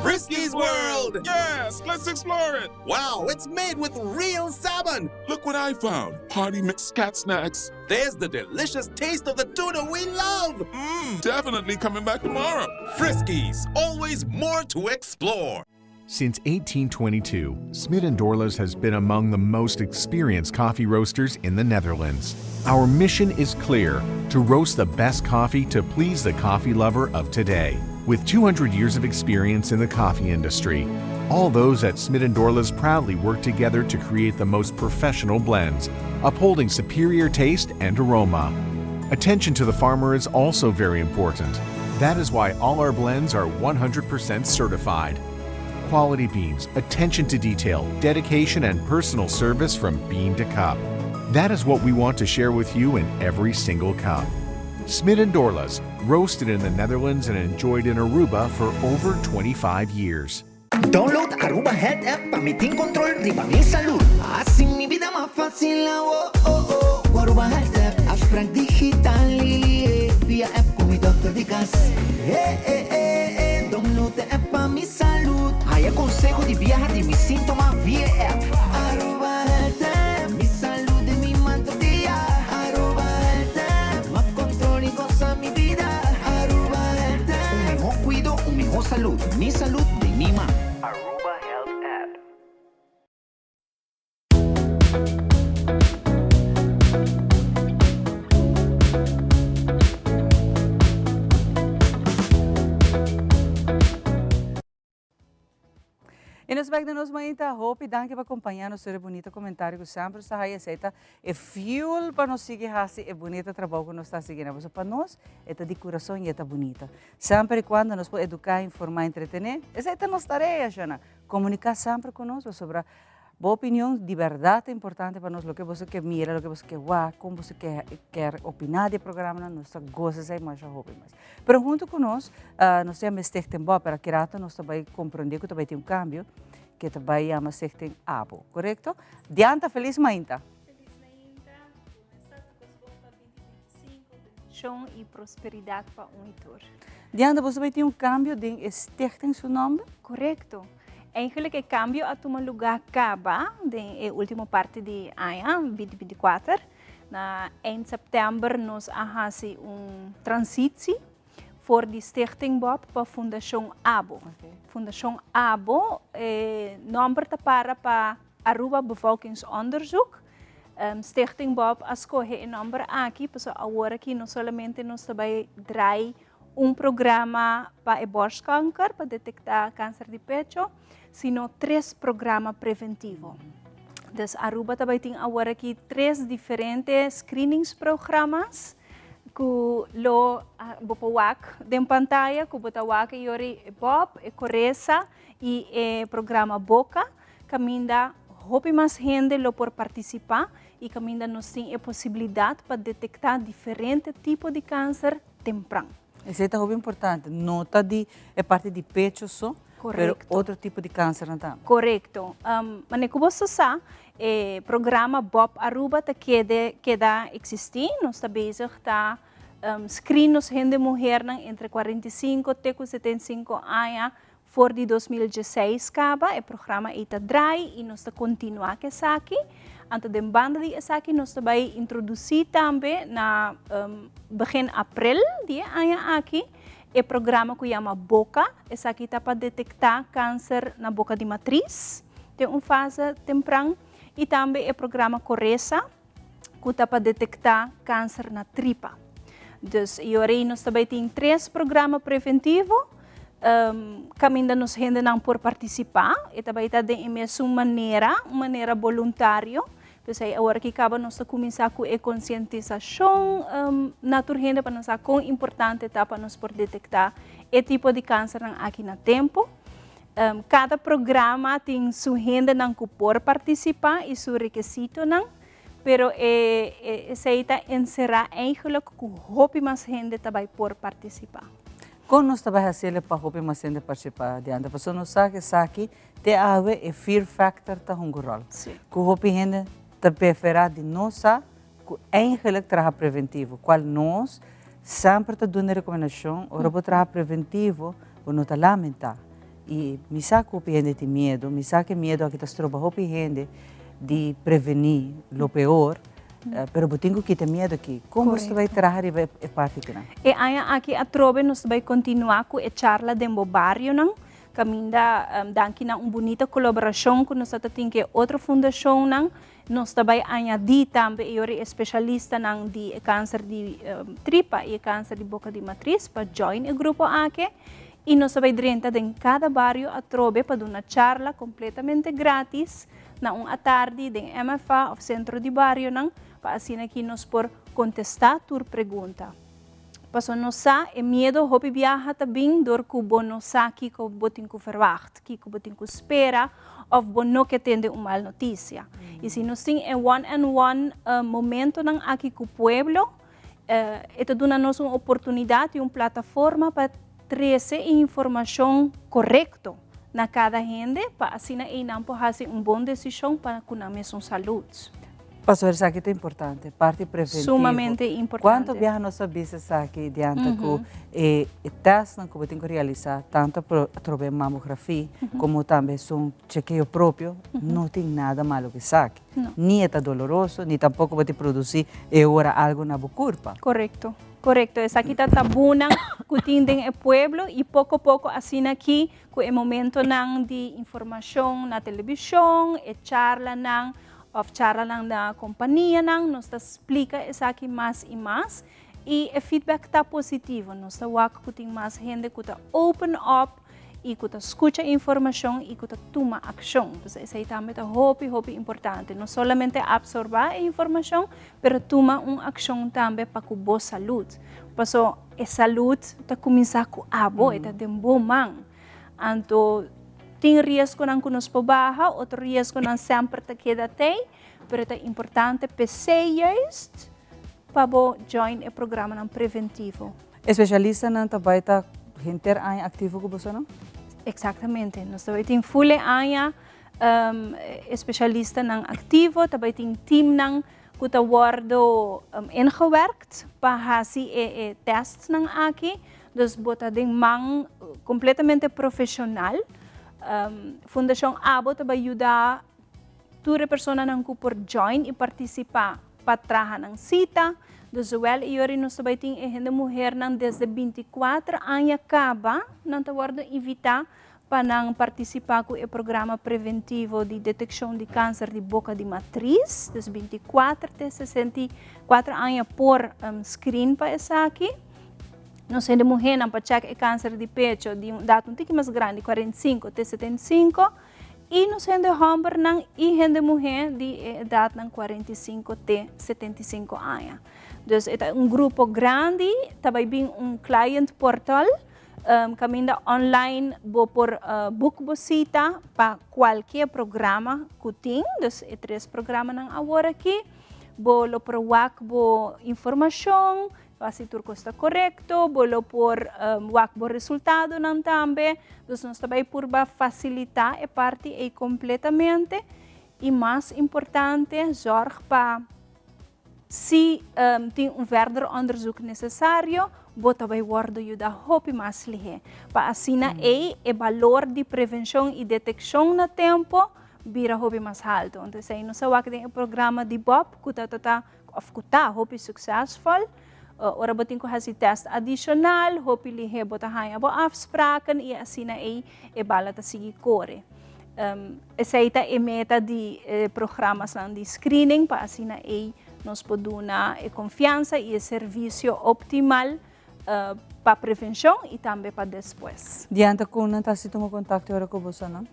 Frisky's World! Yes, let's explore it! Wow, it's made with real salmon! Look what I found! Party mix cat snacks. There's the delicious taste of the tuna we love! Mmm, definitely coming back tomorrow. Friskies, always more to explore. Since 1822, Smit & Dorlas has been among the most experienced coffee roasters in the Netherlands. Our mission is clear, to roast the best coffee to please the coffee lover of today. With 200 years of experience in the coffee industry, All those at Smit & Dorla's proudly work together to create the most professional blends, upholding superior taste and aroma. Attention to the farmer is also very important. That is why all our blends are 100% certified. Quality beans, attention to detail, dedication, and personal service from bean to cup. That is what we want to share with you in every single cup. Smit and Dorlas, roasted in the Netherlands and enjoyed in Aruba for over 25 years. Download Aruba Health App pa mi tin control riba mi salud. Haci mi bida mas facil oh oh oh. Aruba Health App, afspraak digital via app cu mi dokter di cas. Eh eh eh eh, download e app pa mi salud. Haya conseho di biaha di mi sintoma via app. Aruba Health App, mi salud den mi man tur dia. Aruba Health App, mas control y goza mi bida. Aruba Health App, un miho cuido, un miho salud. Mi salud den mi man. Aruba Health App. E nos bek den nos mainta hopi danki pa acompaña nos tur e bunita comentario cu semper nos ta haya esey ta e fuel pa nos sigui haci e bunita trabou cu nos ta haci gina pasobra pa nos e ta di curason y e ta bunita semper y cuando nos por educa informa entretene esey ta nos tarea shona comunica semper cu nos pasobra Bo opinion di berdad ta importante pa nos, loke boso ke mira, loke boso ke wak, kon boso ke ker opiná di e programanan, nos ta gosa esei masha hopi mas. Pero huntu ku nos, nos ta yama e Stichting Bob, pero aki rato nos ta bai komprondé ku ta bai tin un kambio ke ta bai yama Stichting Abo, korekto? Dianta, felis mainta! Felis mainta, kumensá ku kos bon pa 2025, bendishon i prosperidat pa un i tur. Dianta, boso bai tin un kambio den e stichting su nòmber? Korekto. Eigenlijk e cambio a tuma lugar caba den e ultimo parti di aña 2024. Na eind september nos a haci un transitie for di Stichting Bob pa Fundacion Abo. Fundacion Abo, e nomber ta para pa Aruba Bevolkingsonderzoek. Stichting Bob a scoge e nomber aki pasobra awor aki no solamente nos ta bay draai un programa pa e borstkanker, pa detektá kanser di pecho, sino tres programa preventivo. Dus Aruba ta bai tin awor aki tres diferente screeningsprogramma's ku lo bo por wak den pantaya, ku bo ta wak e yori e Bob, e Coresa i e programa Boca, kaminda hopi mas hende lo por partisipá i kaminda nos tin e posibilidat pa detektá diferente tipo di kanser tempran. Esei ta hopi importante, no ta di e parti di pecho so, pero otro tipo di cancernan tambe. Corecto. Manera cu boso sa, e programa Bob Aruba ta kede keda existi. Nos ta bezig ta screen nos hende muhernan entre 45 te cu 75 aña For di 2016 kaba e programa ei ta drai i nos ta kontinuá ku esaki. Anto den banda di esaki nos ta bai introdusí tambe na begin aprel di e aña aki e programa ku yama Boka. Esaki ta pa detektá kanser na boka di matris den un fase tempran i tambe e programa Koresa ku ta pa detektá kanser na tripa. Dus e ora ei nos ta bai tin tres programa preventivo kaminda nos hendenan por partisipá. E ta bai ta den e mesun manera, un manera boluntario. P'esei awor ki kaba nos ta kuminsá ku e konsientisashon na tur hende pa nan sa kon importante ta pa nos por detektá e tipo di kansernan aki na tempu. Kada programa tin su hendenan ku por partisipá i su rekesitonan, pero e esei ta enserá eigenlijk ku hopi mas hende ta bai por partisipá. Kon nos ta bai hasiel pa hopi mas hende partisipá diante? Pasobra nos sa ku esaki te awe e fear factor ta hunga ròl. Ku hopi hende ta preferá di no sa ku eigenlijk traha preventivo, kual nos semper ta duna rekomendashon, ora bo traha preventivo bo no ta lamentá. I mi sa ku hopi hende tin miedu, mi sa ku e miedu aki ta stroba hopi hende di prevení lo peor, pero bo tin ku kita e miedu aki. Kon bo ta bai traha riba e parti kinan? E aña aki atrobe nos ta bai kontinuá ku e charla den bo barionan, kaminda danki na un bunita kolaborashon ku nos ta tin ku e otro fundashonnan. Nos ta bai añadí tambe e yori e spesialistanan di e kanser di tripa i e kanser di boka di matris pa join e grupo aki. Y nos ta bay drenta den cada bario atrobe pa duna charla completamente gratis na un atardi den MFA of Centro di Barionan pa asina ki nos por contesta tur pregunta. Paso nos sa e miedo hopi biaha ta bin dor cu bo no sa kico bo tin cu verwacht, kico bo tin cu spera of bo no ke tende un mal noticia. Y si nos tin e one and one momentonan aki cu pueblo, e ta duna nos un oportunidad y un plataforma pa trece e informacion corecto na cada hende pa asina eynan por haci un bon decision pa cu nan mesun salud. Pasobra esaki ta importante, parti preventivo. Sumamente importante. Cuanto biaha nos a bisa esaki diante cu e testnan cu bo tin cu realisa, tanto atrobe mamografia como tambe esun chekeo propio, no tin nada malo cu esaki. Ni e ta doloroso, ni tampoco bo tin produci e ora algo na bo curpa. Correcto, correcto. Esaki ta tabunan cu tin den e pueblo y poco poco asina aki cu e momentonan di informacion na television, e charlanan of charlanan na companianan, nos ta splica esaki mas y mas y e feedback ta positivo. Nos ta wak cu tin mas hende cu ta open up y cu ta scucha informacion y cu ta tuma accion. Pues esey tambe ta hopi, hopi importante. No solamente absorba e informacion, pero tuma un accion tambe pa cu bo salud. Paso e salud ta cuminsa cu abo, e ta den bo man. Anto tin riesgonan cu nos por baha, otro riesgonan semper ta keda tey, pero ta importante p'esey juist pa bo join e programanan preventivo. Especialistanan ta bay ta henter aña activo cu boso no? Exactamente. Nos ta bay tin full e aña especialistanan activo, ta bay tin teamnan cu ta wordo ingewerkt pa haci e testnan aki. Dus bo ta den man completamente profesional. Fundacion ABO ta bay yuda tur e personanan cu por join y participa pa traha nan cita. Dus zowel e yori nos ta bay tin e hende muhernan desde 24 aña caba nan ta wordo invita pa nan participa cu e programa preventivo di deteccion di cancer di boca di matriz. Dus 24 te 64 aña por screen pa esaki. Nos hende muhernan pa check e cancer di pecho di un edad un tiki mas grandi, 45 te 75. Y nos hende hombernan y hende muher di e edadnan 45 te 75 aña. Dus e ta un grupo grandi, ta bay bin un client portal, caminda online bo por book bo cita pa cualkier programa cu tin, dus e tres programanan awor aki, bo lo por wak bo informacion, Si tur cos ta corecto, bo lo por wak bo resultadonan tambe. Dus nos ta bay purba facilita e parti ey completamente. Y mas importante, zorg pa si tin un verder onderzoek necesario, bo ta bay wordo yuda hopi mas lihe. Pa asina ey e balor di prevencion y deteccion na tempo bira hopi mas halto. Entonces ey nos a wak den e programa di Bob cu ta ta Of ku ta hopi suksesvol. Ora bo tin ku hasi tèst adishonal, hopi lihé bo ta haña bo afspraken i asina ei e bala ta sigui kore. Esei ta e meta di e programasnan di screening pa asina ei nos por duna e konfiansa i e servisio optimal pa prevenshon i tambe pa despues. Dianta ku nan ta hasi tuma kontakto ora ku bosonan?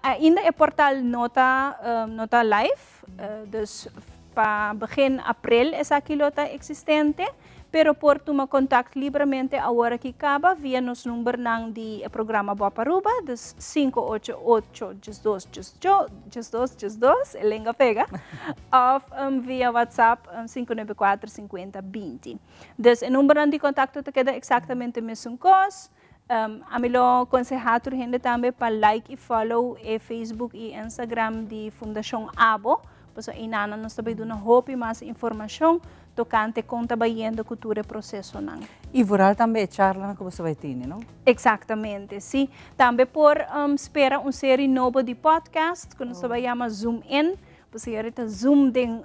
Ainda e portal no ta no ta live. Dus pa begin april esaki lo ta existente, pero por tuma contact libremente awor aki caba via nos numbernan di e programa Bop Aruba, dus sinku ocho ocho diesdos diesdos diesdos, e lenga pega, of via WhatsApp sinku nuebe kuater sinkuenta binti. Dus e numbernan di contacto ta keda exactamente mesun cos. Ami lo konsehá tur hende tambe pa like i follow e Facebook i Instagram di Fundashon Abo, pasobra einanan nos ta bai duna hopi mas informashon tokante kon ta bayendo ku tur e prosesonan. I vooral tambe e charlanan ku boso bai tene, no? Eksaktamente, si. Tambe por spera un seri nobo di podcast ku nos ta bai yama Zoom In. Pasobra yori ta zoom den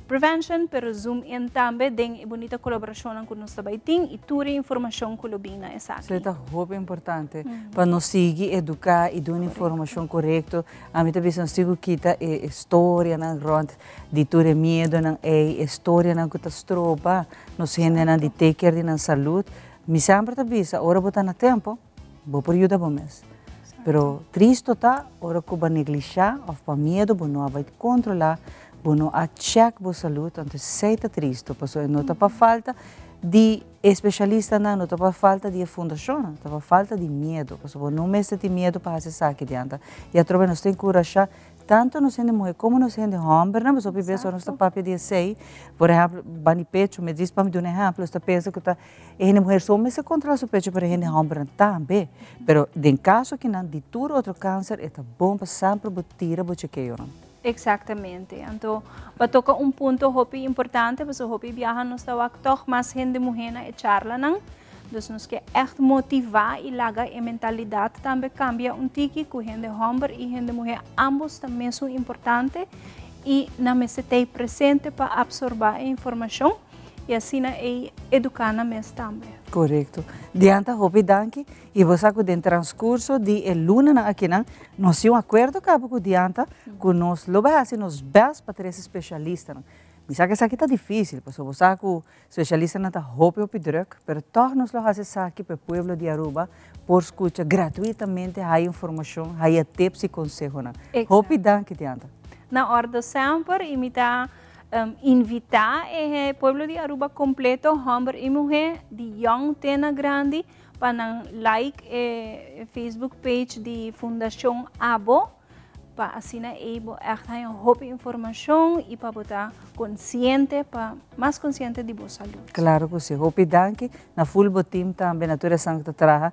prevention, pero zoom in tambe den e bunita colaboracionnan cu nos ta bay tin y tur e informacion cu lo bin na esaki. Esey ta hopi importante pa nos sigui educa y duna informacion corecto. Ami ta bisa nos tin cu kita e storianan rond di tur e miedonan ey, e storianan cu ta stroba nos hendenan di take care di nan salud. Mi semper ta bisa, ora bo ta na tempo, bo por yuda bo mes. Pero tristo ta ora cu bo a neglisha of pa miedo bo no a bay controla, bo no a check bo salud, anto esey ta tristo, pasobra e no ta pa falta di e specialistanan, no ta pa falta di e fundacionnan, ta pa falta di miedo, pasobra bo no mester tin miedo pa haci esaki dianta. Y atrobe nos ta encurasha Tanto nos hende muhé komo nos hende hòmbernan, pasobra hopi bes ora nos ta papia di esei, por ehèmpel, bani pecho, mi djis pa mi duna ehèmpel, nos ta pensa ku ta e hende muher so mester kontrolá su pecho, pero e hende hòmbernan tambe. Pero den kaso akinan di tur otro kanser e ta bon pa semper bo tira bo chekeonan. Eksaktamente. Anto bo toka un punto hopi importante, pasobra hopi biaha nos ta wak tòg mas hende muhé na e charlanan. Dus nos ke ègt motivá i laga e mentalidat tambe kambia un tiki ku hende hòmber i hende muhé ámbos ta mesun importante i nan mester ta ei presente pa apsorbá e informashon i asina ei eduká nan mes tambe. Korekto. Dianta, hopi danki. I bo sa ku den transkurso di e lunanan akinan nos tin un akuerdo kaba ku Dianta ku nos lo bai hasi nos bèst pa trese spesialistanan. Mi sa ku esaki ta difísil pasobra bo sa ku Specialistanan ta hopi hopi druk, pero tog nos lo haci esaki pa e pueblo di Aruba por scucha gratuitamente, haya informacion, haya tips y consehonan. Hopi danki Diantha. Na orde semper y mi ta invita e pueblo di Aruba completo, homber y muher, di yong te na grandi, pa nan like e Facebook page di Fundacion Abo. Pa asina ei bo ègt haña hopi informashon i pa bo ta konsiente, pa mas konsiente di bo salud. Klaro ku si. Hopi danki na ful bo tim tambe, na tur esnan ku ta traha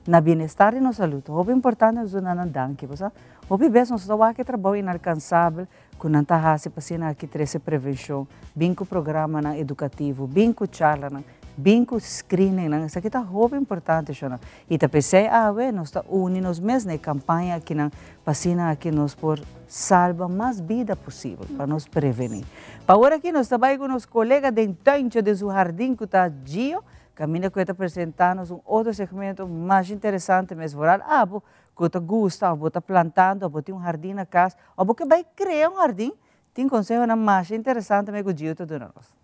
na bienestar di nos salud. Hopi importante nos duna nan danki, pasobra hopi bes nos ta wak e trabou inalkansabel ku nan ta hasi pa asina aki trese prevenshon, bin ku programanan edukativo, bin ku charlanan. Bin ku screeningnan, esaki ta hopi importante shona. I ta p'esei awe nos ta uni nos mes na e kampaña akinan pa asina aki nos por salba mas bida posibel, pa nos prevení. Pa awor aki nos ta bai ku nos kolega den tuintje den su hardin ku ta Gio, kaminda ku e ta presentá nos un otro segmento masha interesante mes. Vooral abo ku ta gusta òf bo ta plantando òf bo tin un hardin na kas òf bo ke bai krea un hardin, tin konsehonan masha interesante mes ku Gio ta duna nos.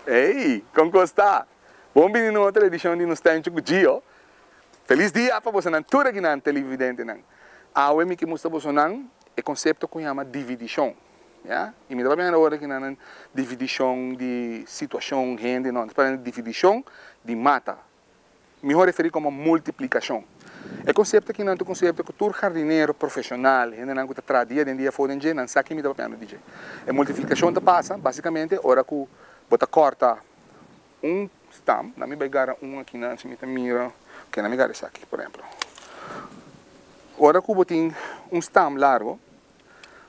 Ey, con cos ta? Bon bini na otro edicion di nos Tencho cu Gio. Feliz dia pa bosonan tur akinan televidentenan. Awe mi ke mustra bosonan e concepto cu yama dividicion. Ya, y mi ta papia ora akinan dividicion di situacion, hende, no, mi ta papia dividicion di mata. Mihó referí komo multiplikashon. E konsepto aki nan ta un konsepto ku tur hardinero profeshonal, hendenan ku ta traha dia den dia afó den dje, nan sa ki mi ta papiando di dje. E multiplikashon ta pasa basikamente ora ku bo ta kòrta un stam, nan mi bai gara un aki nan si mi ta mira, oke nan mi gara esaki por ehemplo. Ora ku bo tin un stam largo,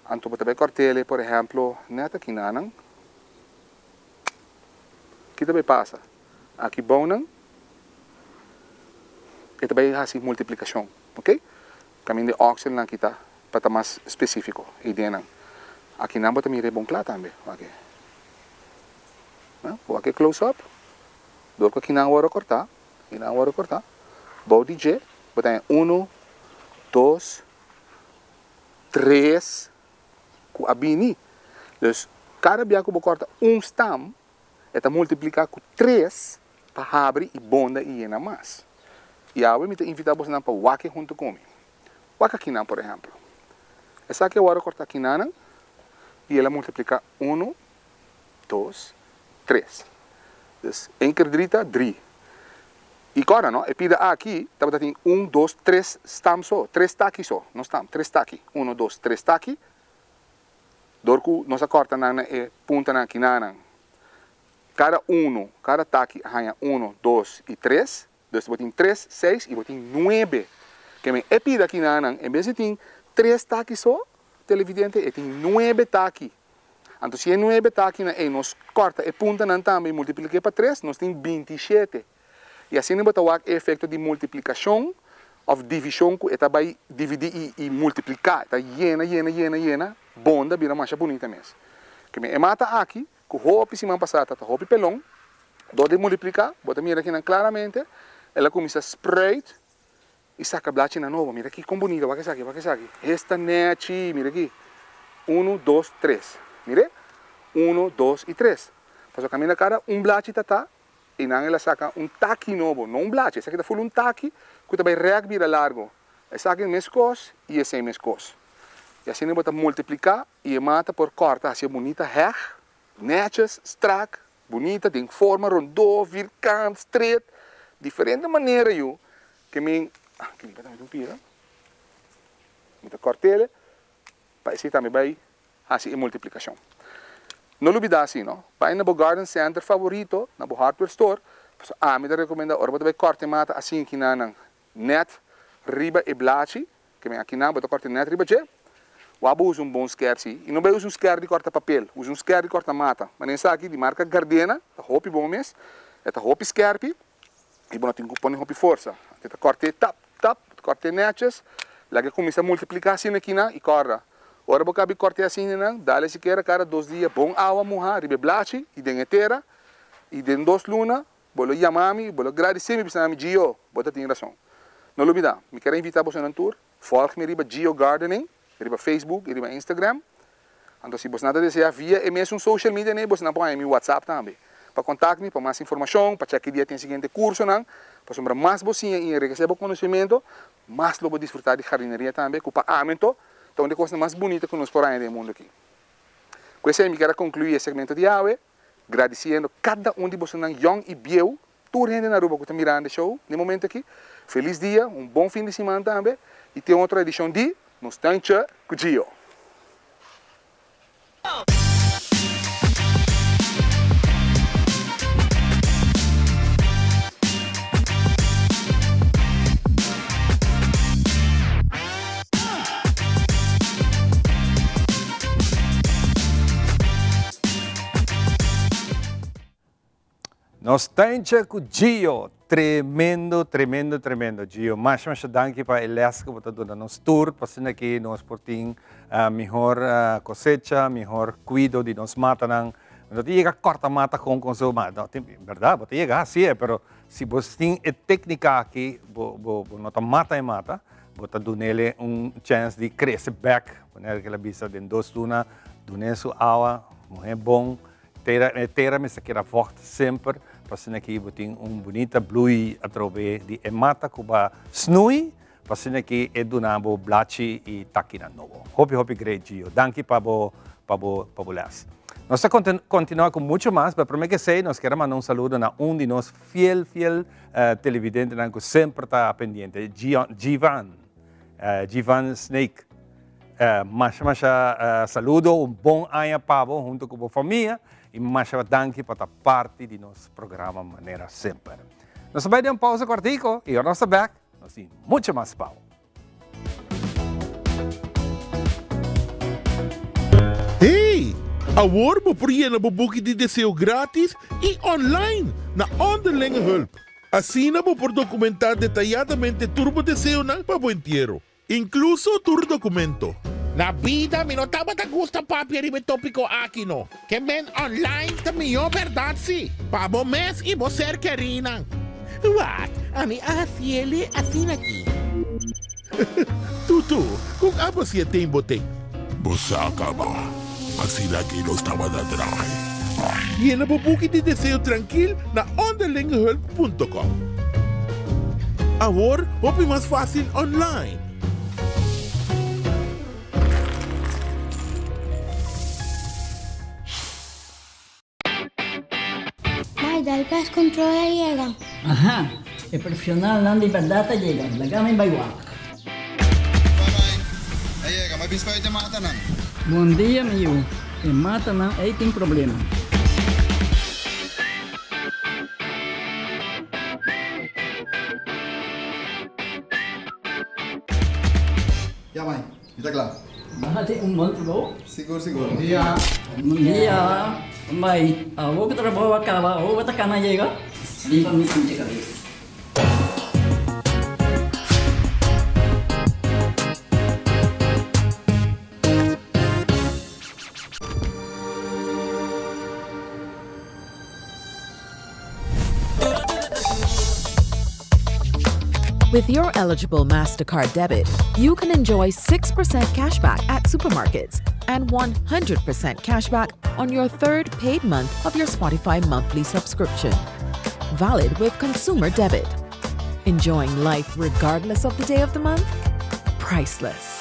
anto bo ta bai kòrt'el por ehemplo nèt aki nan, ki ta bai pasa? Aki bounan e ta bay haci multiplicacion, ok. Caminda e oxelnan aki ta pa ta mas specifico e ideanan. Aki nan bo ta mira e bon cla tambe, wak e. Wak e close up, dor cu aki nan worde corta, aki nan worde corta, bou di dje bo ta haña uno, dos, tres cu a bini. Dus cada bia cu bo corta un stam E ta multipliká ku tres pa habri i bonda i yena mas. I awe mi ta invitá bosonan pa wak e huntu ku mi. Wak akinan, por ehèmpel. Esaki a wòrdu kòrtá akinanan i el a multipliká unu, dos, tres. Dus, en ker dri ta dri. I kòrda no, e pida aki tabata tin un, dos, tres stam so, tres taki so, no stam, tres taki. Unu, dos, tres taki. Dor ku nos a kòrta nan na e puntanan akinanan, kada unu, kada taki a haña unu, dos i tres. Dus bo tin tres, seis i bo tin nuebe. Ke men e pida akinanan, en bes di tin tres taki so, televidente, e tin nuebe taki. Anto si e nuebe takinan ei nos kòrta e puntanan tambe i multiplik'é pa tres, nos tin bintishete. I asina bo ta wak e efekto di multiplikashon òf divishon ku e ta bai dividí i i multipliká, e ta yena, yena, yena, yena, bonda bira masha bunita mes. Keme e mata aki, ku hopi siman pasá ta ta hopi pelon, dor di multipliká, bo ta mira kinan klaramente, el a kuminsá spruit i saka blachinan nobo. Mira aki kon bunita, wak esaki, wak esaki. Esta nechi, mira aki. Unu, dos, tres. Mir'é? Unu, dos i tres. Pasobra kaminda kada un blachi ta ta, i nan el a saka un taki nobo, no un blachi, esaki ta ful un taki ku ta bai rèk bira largu. Esaki meskos i esei meskos. I asina bo ta multipliká i e mata por kòrta hasi e bunita hèg, nètjes, strak, bunita, den forma rondó, virkant, stret, diferente manera yu ke mi, ah, ke mi ta mete un pira, mi ta kòrt'el pa esei tambe bai hasi e multiplikashon. No lubidá asi no, bai na bo garden center favorito, na bo hardware store, pasobra ami ta rekomendá ora bo ta bai kòrta e mata asin kinanan nèt riba e blachi, ke men akinan bo ta kòrta nèt riba dje, wak bo usa un bon skèr si, i no bai usa un skèr di kòrta papel, usa un skèr di kòrta mata, manera esaki di marka Gardena, ta hopi bon mes, e ta hopi skèrpi, i bo no tin ku pone hopi forsa, e ta kòrt'é tap, tap, bo ta kòrt'é nètjes, laga e kuminsá multipliká asina akinan i kòrda, ora bo kabi kòrt'é asinanan, dale sikiera kada dos dia bon awa muhá riba e blachi i den e tera, i den dos luna Bo lo yama mi, bo lo gradisé mi, bisa mi, Gio, bo ta tin rason. No lubidá, mi kier a invitá bosonan tur, vòlg mi riba Gio Gardening, riba Facebook i riba Instagram. Anto si bosnan ta deseá via e mesun social media nei, bosnan por haña mi WhatsApp tambe. Pa kontakt mi pa mas informashon, pa chèk ki dia tin siguiente kursonan. Pasobra mas bo siña i enrikesé bo konosementu, mas lo bo disfrutá di jardineria tambe, ku pa ami anto ta un di e kosnan mas bunita ku nos por haña den e mundu aki. Ku esei mi kier a konkluí e segmento di awe. Gradisiendo kada un di bosonan yòn i bieu, tur hende na Aruba ku ta mirando e show den momento aki. Felis dia, un bon fin di siman tambe i tin otro edishon di Nos Tuintje ku Gio. Nos tuintje cu Gio. Tremendo, tremendo, tremendo. Gio, masha, masha danki pa e les cu bo ta duna nos tur, pa asina ki nos por tin mihor cosecha, mihor cuido di nos matanan. No ta yega corta mata con con so, ma no tin, berdad, bo ta yega haci e, pero si bo tin e tecnica aki, bo, bo, bo no ta mata e mata, Bo ta dunele un chens di crece bek, manera cu el a bisa den dos luna, dune su awa, muhe bon, tera, e tera mester keda vocht semper, pa asina ki bo tin un bunita bloei atrobe di e mata cu ba snui, pa asina ki e duna bo blachi y takinan nobo. Hopi hopi great Gio, danki pa bo pa bo pa bo les. Nos ta continua cu mucho mas, pero prome cu esey nos kier a manda un saludo na un di nos Fiel fiel televidentenan ku semper ta pendiente. Givan, Givan Snake. Masha masha saludo, un bon aña pa bo hunto ku bo famia i masha danki pa ta parti di nos programa manera semper. Nos ta bai den un pausa kortiko i ora nos ta bek nos tin mucho mas pa bo. Hey! Awor bo por yena bo buki di deseo gratis i online na Onderlinge Hulp. Asina bo por dokumentá detayadamente tur bo deseonan pa bo entiero, inkluso tur dokumento. Na bida mi no tabata gusta papia riba e topiko aki no. Ke men online ta mihó bèrdat si, pa bo mes i bo ser kerínan. Wak, ami a hasiele asina aki. Tutu, kon abo si e ten bo ten? Bo sa kaba, asina aki nos tabata draai. Yena bo buki di deseo trankil na onderlingehulp punto com. Awor hopi mas fásil online. Mai, dal pest control a yega. Aha, e profesionalnan di berdad a yega, laga mi bai wak. Bye bye, a yega, mi bispa e matanan. Bon dia mi yu, e matanan ei tin problema. Ya mai, mi ta kla. M'a un bon trabou. Sigur, sigur. Bon dia. Bon dia. Mai, awor ku trabou a kaba, awor bo ta kana yega? Limpa mi sinti kabes. With your eligible MasterCard debit, you can enjoy 6% cashback at supermarkets and 100% cashback on your third paid month of your Spotify monthly subscription. Valid with consumer debit. Enjoying life regardless of the day of the month? Priceless.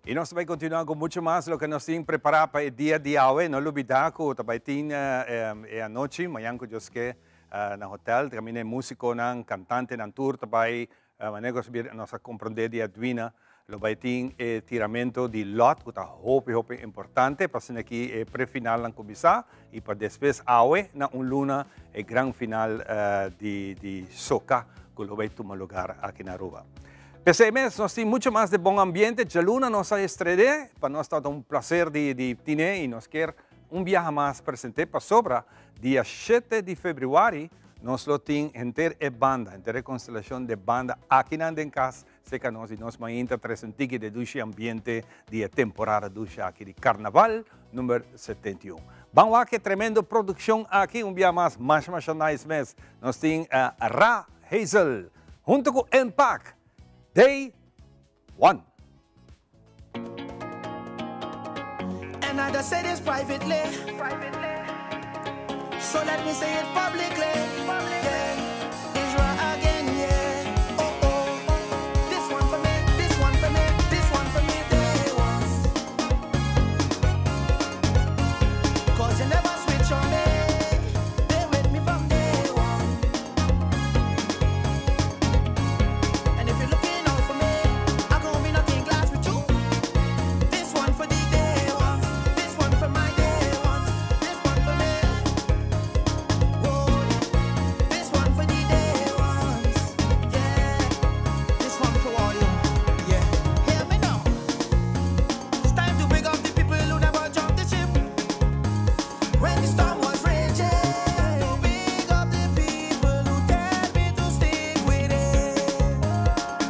Y nos ta bay continua cu mucho mas loke nos tin prepara pa e dia di awe. No lubida cu ta bay tin e anochi, mañan cu Dios ke, na hotel. Caminda e musiconan, cantantenan tur ta bay. Manera ku nos a komprondé di Edwina, lo bai tin e tiramento di lòt ku ta hopi hopi importante pa asina aki e prefinalnan kuminsá i pa despues awe na un luna e gran final di di soka ku lo bai tuma lugar aki na Aruba. P'esei mes nos tin mucho mas de bon ambiente, djaluna nos a estrené, pa nos tabata un plaser di di tine i nos kier un biaha mas present'é pasobra dia shete di febrüari Nos lo tin henter e banda, henter e constelacion de banda akinan den cas seca nos y nos mainta trece un tiki de dushi ambiente di e temporada dushi aki di Carnaval number 71. Ban wak e tremendo produccion aki un bia mas masha masha nice mes. Nos tin Ra Hazel hunto cu Impact Day One. And I just say this privately. So let me say it publicly. Yeah. Israel again, yeah. Oh, oh. This one for me, this one for me, this one for me, day ones. Cause you never switch on me. They with me from day one. And if you're looking out for me, I gon' be knocking glass with you. This one for the day ones. This one for my day ones. This one for me. Whoa. This one for the day ones. Yeah. This one for all you. Yeah. Hear me now. It's time to big up the people who never jumped the ship. When the storm was raging, to big up the people who tell me to stick with it.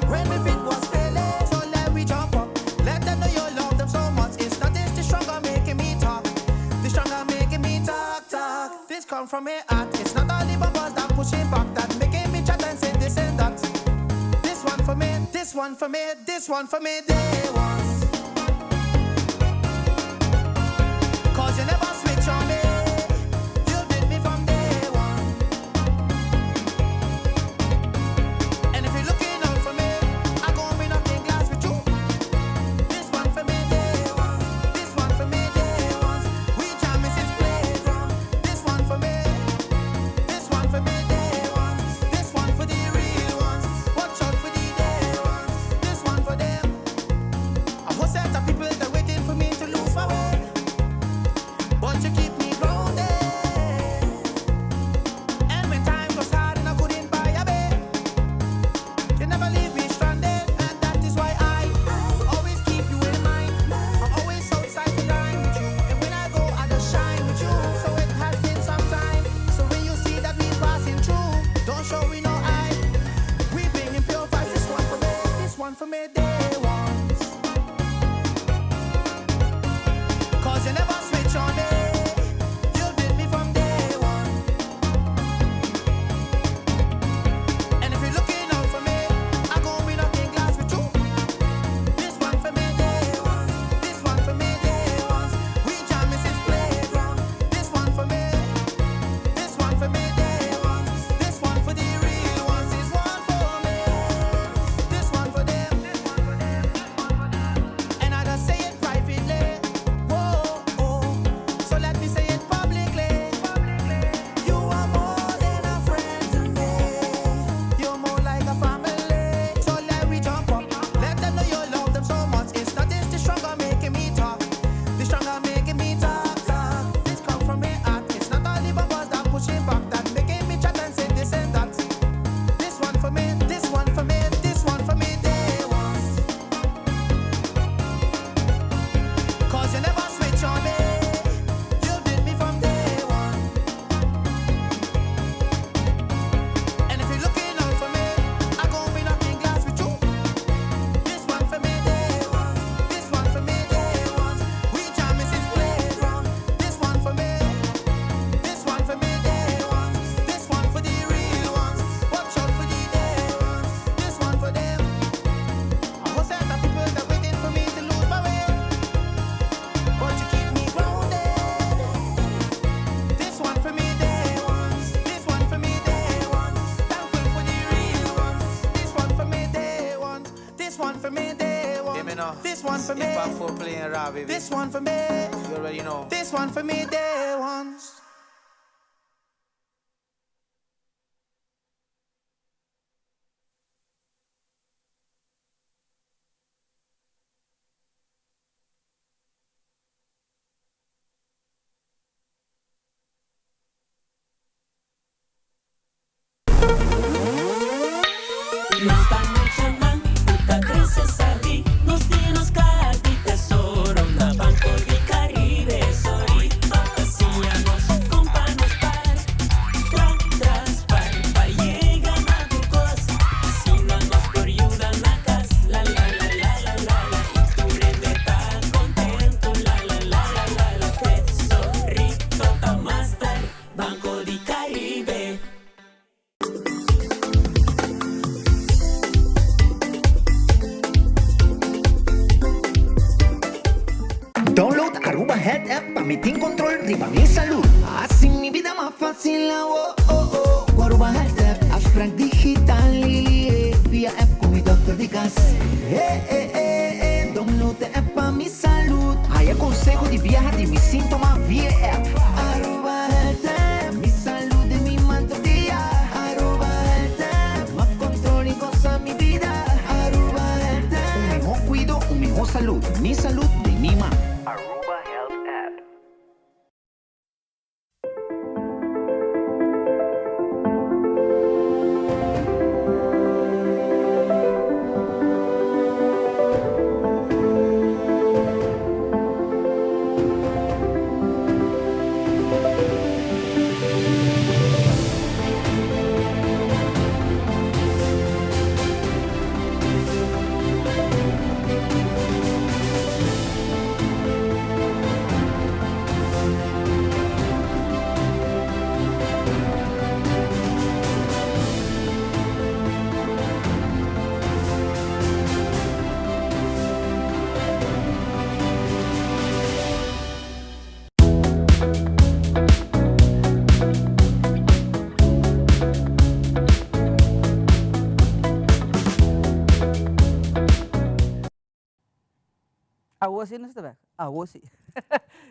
When my feet was failing, so let we jump up. Let them know you love them so much. It's not this the stronger making me talk. The stronger making me talk, talk. This come from my heart. It's not all the bumpers that pushing back that making me chat and say this and that. This one for me, this one for me, this one for me, day ones. Cause you never switch on me. You did me from day one. And if you're looking out for me, I gon' be knocking glass with you. This one for me, day ones. This one for me, day ones. We jamming since playground. This one for me. This one for me, day ones. This one for the real ones. Watch out for the day ones. This one for them. one for me. Impact 4 playing raw, baby. This one for me. You already know. This one for me, day ones. Nos ta muchanan ku ta krese sabí, nos tin nos kaha di tesoro na Banco di Caribe. Sorry pa siña nos kon pa nos par, tra tras par pa yega na tur kos. Asina nos por yuda na kas, la la la la la la la i tur hende ta kontentu, la la la la la la. Tesorito ta master, Banco di Caribe. Download Aruba Health App pa mi tin control riba mi salud. Haci mi bida mas facil awo oh oh cu Aruba Health App. Afspraak digital via app cu mi dokter di cas. Eh eh eh eh download e app pa mi salud. Haya conseho di biaha di mi sintoma via e app. Aruba Health App, mi salud den mi man tur dia. Aruba Health App, mas control y goza mi bida. Aruba Health App, un miho cuido, un miho salud. Mi salud den mi man. Aruba Health App. Awo si nos ta bek, awo si.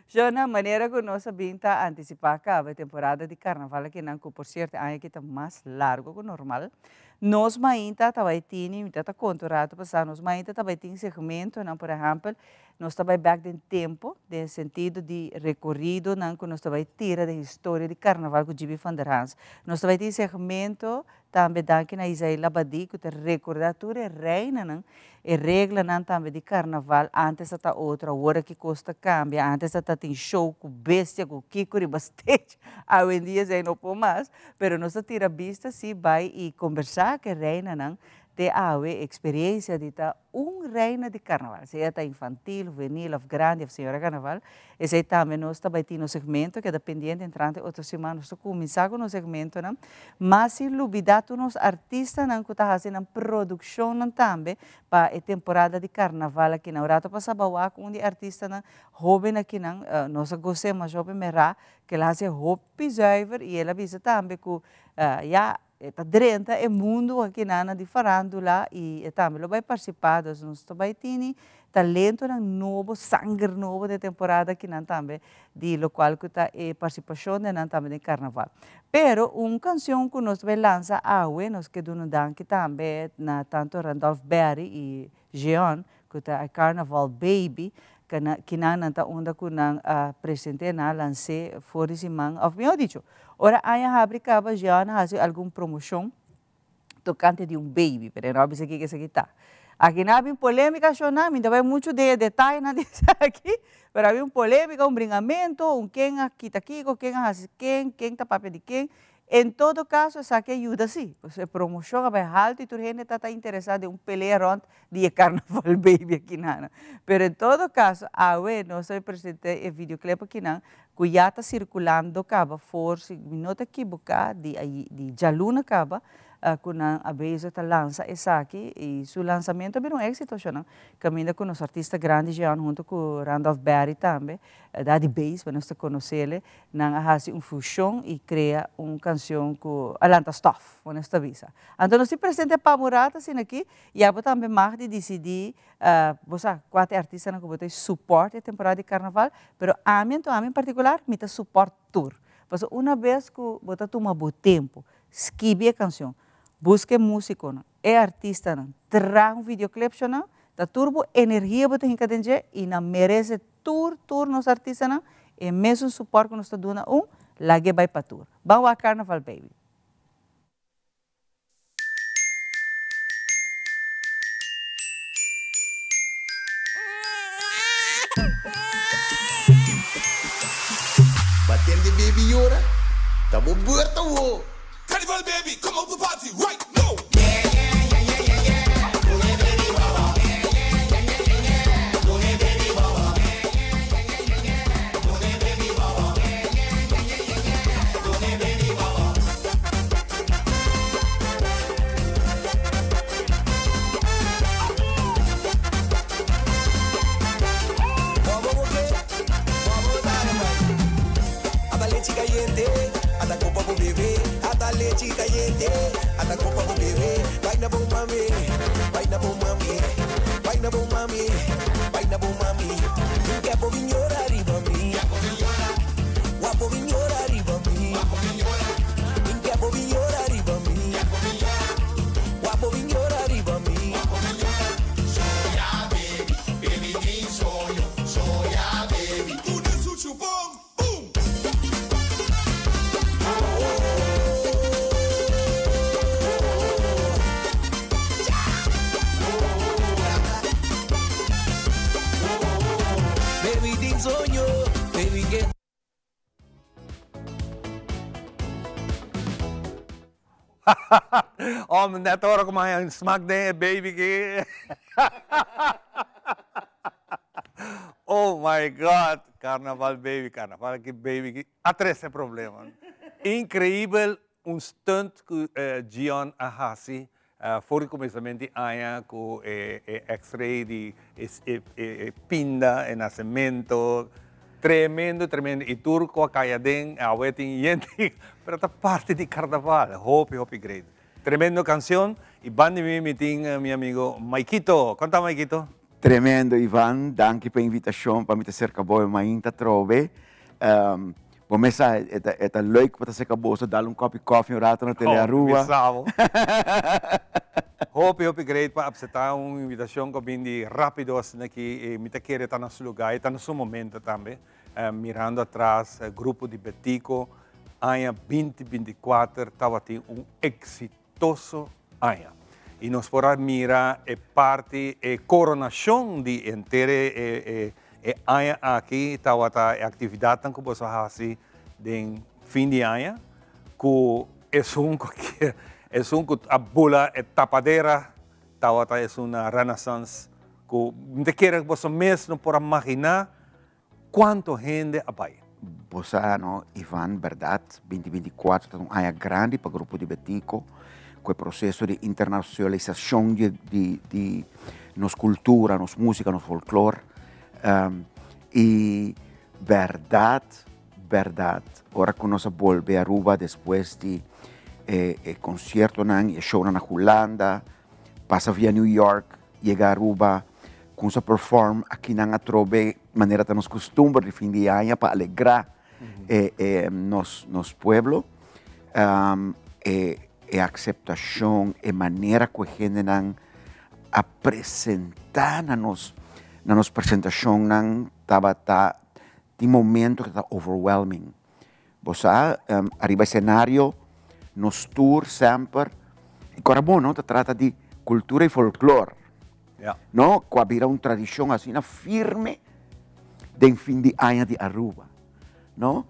Shona, manera ku nos a bin ta antisipá kaba e temporada di karnaval akinan ku por sierto e aña aki ta mas largo ku normal, nos mainta ta bai tini, mi ta ta konta un rato pasá, nos mainta ta bai tin segmentonan, por ehèmpel, nos ta bai bèk den tempu, den sentido di rekoridonan ku nos ta bai tira den historia di karnaval ku Gibi van der Hans. Nos ta bai tin segmento Tambe danki na Isaí Labadie ku ta rekordá tur e reinanan, e reglanan tambe di karnaval, antes ta ta otro, awor aki kos ta kambia, antes ta ta tin show ku bestia ku kiko riba stage, awendia esei no por mas, pero nos ta tira bista si bai i kombersá ku e reinanan te awe eksperiencia di ta un reina di karnaval, sea ta infantil, huvenil òf grandi òf señora karnaval, esei tambe nos ta bai tin nos segmento, keda pendiente entrante otro siman nos ta kuminsá ku nos segmentonan, mas sin lubidá tur nos artistanan ku ta hasi nan produkshonnan tambe pa e temporada di karnaval akinan. Un rato pasá bo a wak un di e artistanan hóben akinan, nos a gos'é masha hopi merá, ku el a hasi hopi zuiver i el a bisa tambe ku ya E ta drenta e mundu akinana di farandula y e tambe lo bay participa, dus nos ta bay tini talentonan nobo, sanger nobo den temporada akinan tambe di locual cu ta e participacion di nan tambe den carnaval. Pero un cancion cu nos ta bay lansa awe, nos ke duna un danki tambe na tanto Randolph Berry y Jeon cu ta e Carnaval Baby, kinan nan ta unda cu nan a presente, nan a lans'é for di siman, of mihor dicho, ora aña habri caba Jeon a haci algun promocion tocante di un baby, pero e no a bisa kico esaki ta. Aki nan a bin polemica shona, mi no ta bay mucho den e detayenan di esaki, pero a bin polemica, un bringamento, un ken a kita kico, ken a haci ken, ken ta papia di ken, En todo caso esaki a yuda si, pues e promocion a bay halto y tur hende ta ta interesa den un pelea rond di e carnaval baby akinan. Pero en todo caso awe nos ta bay presenta e videoclip akinan cu ya ta circulando caba for, si mi no ta equiboca, di di djaluna caba. Cu nan a bezig ta lansa esaki y su lansamento a bira un exito sho nan. Caminda cu nos artista grandi Jeon hunto cu Randolph Barry tambe, Daddy Bass pa nos ta conocele, nan a haci un fusion y crea un cancion cu a lanta stof, bo nos ta bisa. Anto nos tin presente pa bo rato asina aki y abo tambe mag di dicidi bo sa cua ta e artistanan cu bo ta support e temporada di carnaval, pero ami anto ami en particular mi ta support tur. Pasobra una bes cu bo ta tuma bo tempo Skibi e kansion, buska e músikonan, e artistanan, traha un videoclip shonan, ta tur bo energia bo ta hinka den dje i nan merese tur tur nos artistanan e mesun support ku nos ta duna un, lag'e bai pa tur. Ban wak Carnaval Baby. Baten di baby yora, ta bo beurt awo. Carnival baby, come out to party right now. Oh, net ora ku maya smak den e baby ki. Oh my God, carnaval baby, carnaval ki baby ki a trese problema. Increíbel un stunt ku Gion a hasi for di kuminsamentu di aña ku e x-ray di e pinda, e nasemento. Tremendo, tremendo. I tur ku a kai aden, awe tin yente, pero ta parti di karnaval. Hopi, hopi great. Tremendo kanshon. I ban di mi, mi tin mi amigo Maikito. Kon ta Maikito? Tremendo Ivan, danki pa e invitashon pa mi ta serka bo e mainta atrobe. Bo mes sa e ta e ta leuk pa ta serka boso dal un kopi kofi un rato na Tele Aruba. Hopi sabo. Hopi hopi great pa apseptá un invitashon ku a bin di rápido asina aki i mi ta kere ta na su lugá i ta na su momento tambe. Mirando atras grupo di Betico aña binti 24 tabatin un eksitoso aña i nos por a mira e parti e koronashon di henter e e aña aki tabata e aktividatnan ku boso a hasi den fin di aña ku esun ku esun ku a bula e tapadera tabata esun na Renaissance ku mi ta kere ku boso mes no por a maginá Cuanto hende a bay? Bo sa no Ivan, berdad binti 24 ta un aña grandi pa Grupo di Betico cu e proceso di internacionalisacion di di nos cultura, nos musica, nos folklor y berdad berdad ora cu nos a bolbe Aruba despues di e conciertonan y e shownan na Hulanda pasa via New York yega Aruba Cunsa perform akinan atrobe manera ta nos custumber di fin di aña pa alegra e e nos nos pueblo. E e aceptacion, e manera cu e hendenan a presenta na nos na nos presentacionnan tabata tin momento cu ta overwhelming. Bo sa ariba escenario nos tur semper y cora bo no ta trata di cultura y folklor. No, cu a bira un tradicion asina firme den fin di aña di Aruba. No?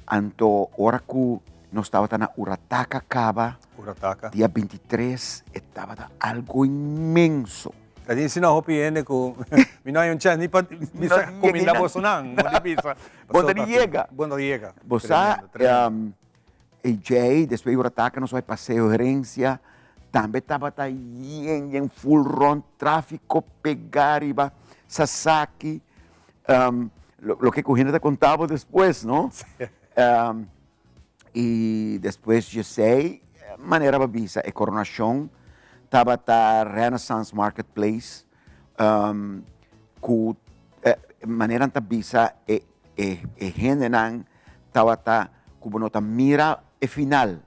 Anto ora cu nos tabata na Urataca caba, Urataca. dia 23, e tabata algo inmenso. Ta tin asina hopi hende cu mi no hay un chance ni pa bisa cuminda bosonan, bo di bisa. Bo ta di yega. Bo ta di yega. Bo sa, E djei, despues ora taka nos bai Paseo Herencia, tambe tabata yen yen full rond, trafico pega riba Sasaki, loke cu hende ta conta bo despues, no? Y despues djesei, manera bo a bisa, e coronacion tabata Renaissance Marketplace, cu manera nan ta bisa e hendenan tabata cu bo no ta mira e final,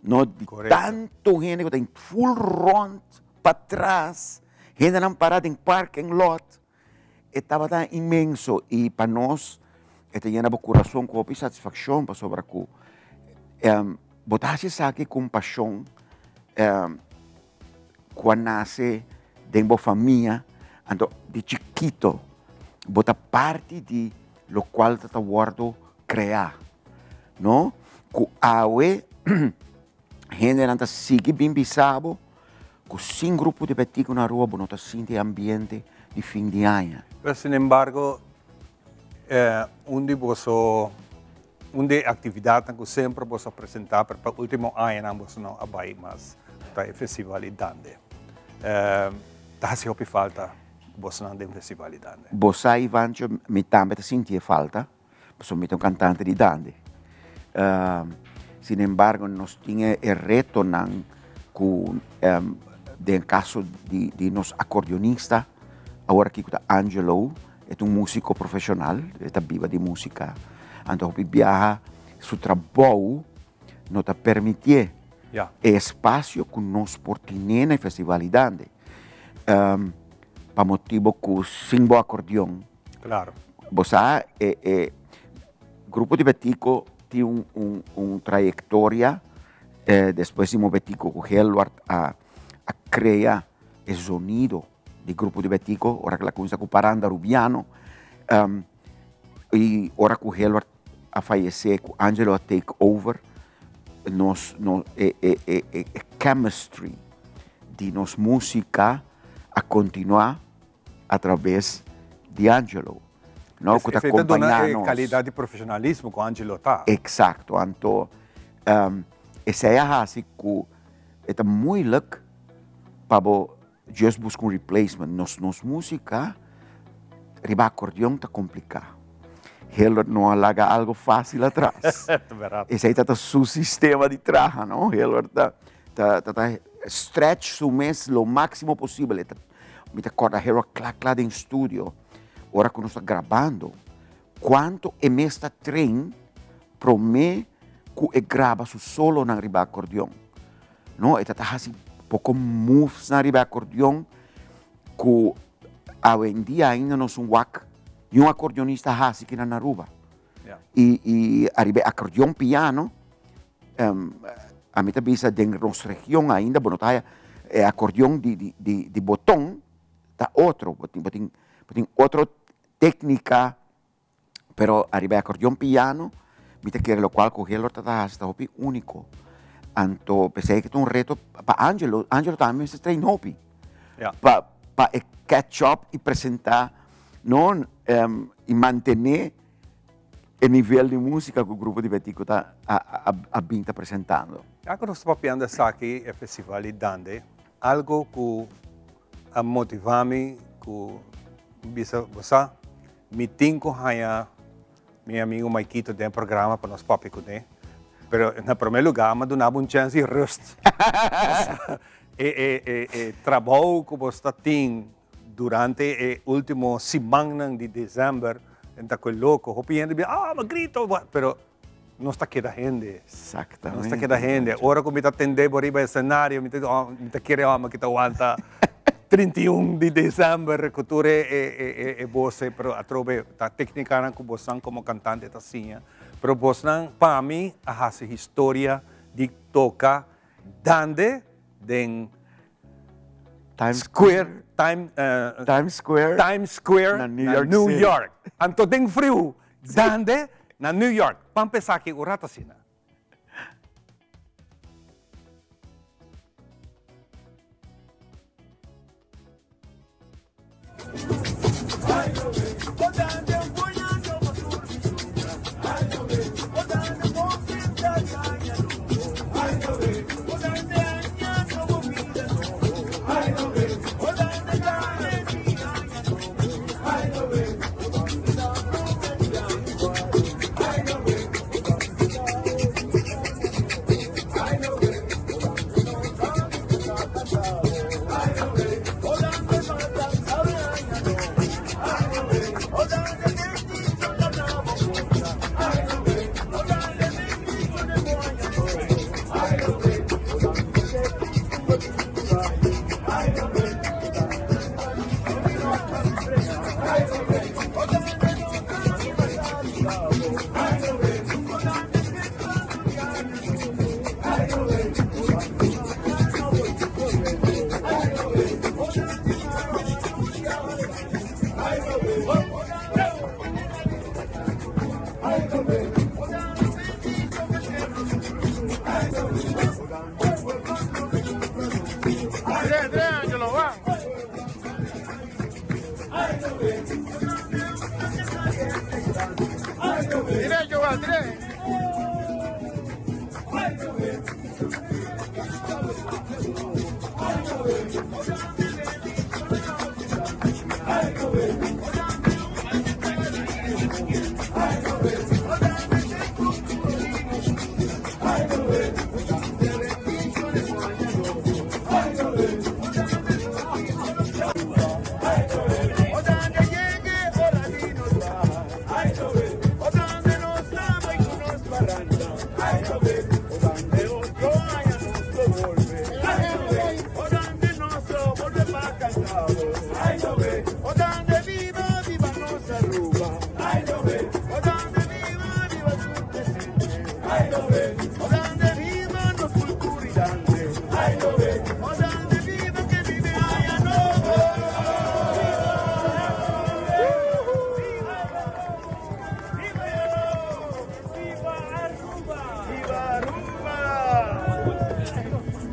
no di tanto hende cu ta full rond patras, hendenan para den parking lot, e tabata inmenso y pa nos e ta yena bo curason cu hopi satisfaccion pasobra cu bo ta haci esaki cu un pasion cu a nace den bo famia, anto di chikito bo ta parti di locual ta ta wordo crea, no? Cu awe hendenan ta sigui bin bisa bo cu sin grupo di Betico na Aruba bo no ta sinti e ambiente di fin di aña. Pero sin embargo un di boso Un di e actividadnan cu semper boso a presenta pero pa ultimo añanan boso no a bay mas ta e festival di Dande. Ta haci hopi falta bosonan den festival di Dande. Bo sa Ivancho, mi tambe ta sinti e falta, pasobra mi ta un cantante di Dande. Sin embargo nos tin e retonan cu den caso di nos acordeonista awor aki cu ta Angelo, E ta un músiko profeshonal, e ta biba di músika. Anto hopi biaha su trabou no ta permitié e espasio ku nos por tine na e festival di Dande. Pa motibu ku sin bo akordeon, bo sa e e grupo di Betico tin un trayektoria despues di Betico ku Helward a krea e zonido. di grupo di Betico, ora ku el a kuminsá ku Paranda Rubiano, i ora ku Helward a fayesé, ku Angelo a take over, nos no e e e e chemistry di nos músika a kontinuá a traves di Angelo, no, ku ta Esei ta duna kompañá e nos. kalidat di profeshonalismo ku Angelo ta. Eksakto, anto esei a hasi ku e ta moeilijk pa bo Just busca un replacement. Nos nos musica riba acordeon ta complica. Hillard no a laga algo facil atras. Esey ta ta su sistema di traha, no? Hillard ta ta ta ta stretch su mes lo maximo posibel. E ta mi ta corda Hillard cla cla den studio ora cu nos ta grabando cuanto e mes ta train prome cu e graba su solonan riba acordeon. No, e ta ta hasi poko movesnan riba e akordeon ku awendia ainda nos un wak ni un akordeonista hasi kinan na Aruba. I i ariba e akordeon piano, ami ta bisa den nos region ainda bo no ta haya e akordeon di di di di boton ta otro, bo tin bo tin bo tin otro teknika. Pero ariba e acordeon piano mi ta kere locual cu Helor ta ta haci ta hopi unico. Anto p'esey ta un reto pa Angelo. Angelo tambe mester train hopi. Pa pa e catch up y presenta no y mantene e nivel di musica cu grupo di Betico ta a a bin ta presentando. Ya cu nos ta papiando esaki e festival di Dande, algo cu a motiva mi cu bisa bo sa Mi tin cu haña mi amigo Maikito den programa pa nos papia cune. Pero na prome lugar mi a duna bo un chance di rust. E e e e trabou cu bo sta tin durante e ultimo simannan di december ta cu e loco. Hopi hende bisa, ah, mi grito, pero nos ta keda hende. Exactamente. Nos ta keda hende. Ora ku mi ta tende bo riba escenario, mi ta di, oh, mi ta kere hòmber ki ta wanta 31 di december ku tur e, e, e, e, e bose, pero atrobe ta técnicanan ku bosnan komo kantante ta siña. Pero bosnan, pa mi, a hasi historia di toka dande den Times Square, Time, eh, Times Square, Times Square na New na York New City. York. Anto den friu, dande na New York. Ban pensa aki un rato asina.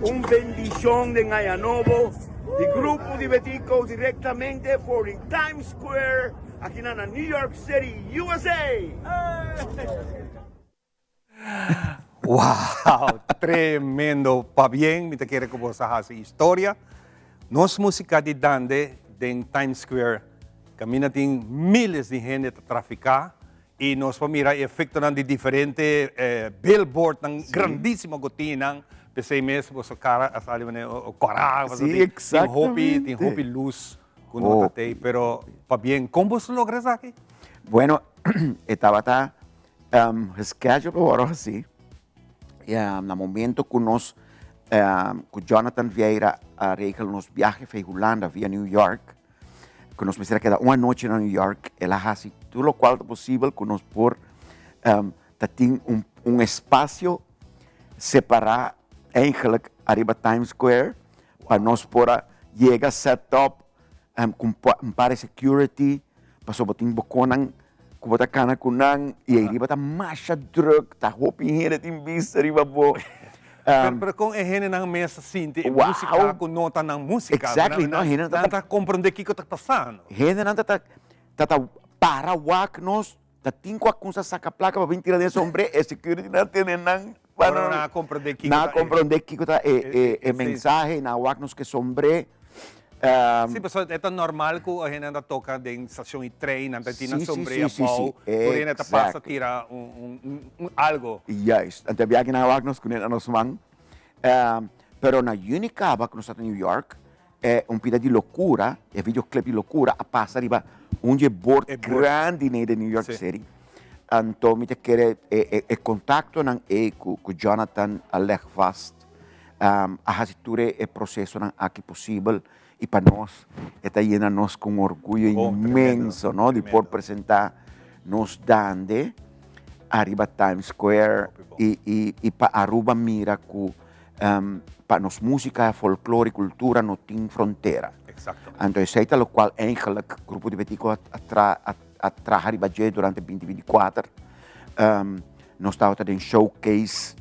Un bendicion den aña nobo di Grupo di Betico directamente for di Times Square aki na New York City, USA! Wow, tremendo. Pabien, mi ta kere ku boso a hasi historia. Nos músika di Dande den Times Square kaminda tin miles di hende ta trafiká i nos por mira e efektonan di diferente billboardnan grandísimo ku tin nan. P'esei mes boso kara a sali manera kòrá, pasobra tin hopi tin hopi lus ku no ta tei. Pero pabien, kon boso logra esaki? Bueno, e tabata Schedule pa wòrdu hasi na momento ku nos ku Jonathan Vieira a regel nos biahe for Hulanda via New York ku nos mester a keda un anochi na New York el a hasi tur lokual ta posibel ku nos por ta tin un espasio separá eigenlijk ariba Times Square pa nos por a yega set up ku un par di security pasobra bo tin bokonan ku bo ta kana ku nan i ei riba ta masha druk, ta hopi hende tin bista riba bo. Pero pero kon e hendenan mes ta sinti e músika ku no ta nan músika? Exactly, no, hendenan ta. Nan ta komprendé kiko ta pasando. Hendenan ta ta ta para wak nos, ta tin ku a kumsa saka plaka pa bin tira den sombré, e security nan a tene nan pa no. Nan a komprendé kiko ta e. Nan a komprendé kiko ta e e mensahe, nan a wak nos ku e sombré. Sí, pasobra e ta normal ku hende ta toka den stashon di trein, nan ta tin nan sombré abou, tur hende ta pasa tira un algo. Juist, anto e biaha nan a wak nos kuné na nos man. Pero na yüni kaba ku nos ta New York, un pida di lokura, e videoclip di lokura a pasa riba un di e bord grandi nei den New York City. Anto mi ta kere e kontaktonan ei ku Jonathan a leg vast. a hasi tur e procesonan aki posibel y pa nos e ta yena nos cu un orguyo inmenso no di por presenta nos dande ariba Times Square y y pa Aruba mira cu pa nos musica, folklore y cultura no tin frontera. Anto esey ta locual eigenlijk Grupo di Betico a a traha riba dje durante binti binti kuater. Nos tabata den showcase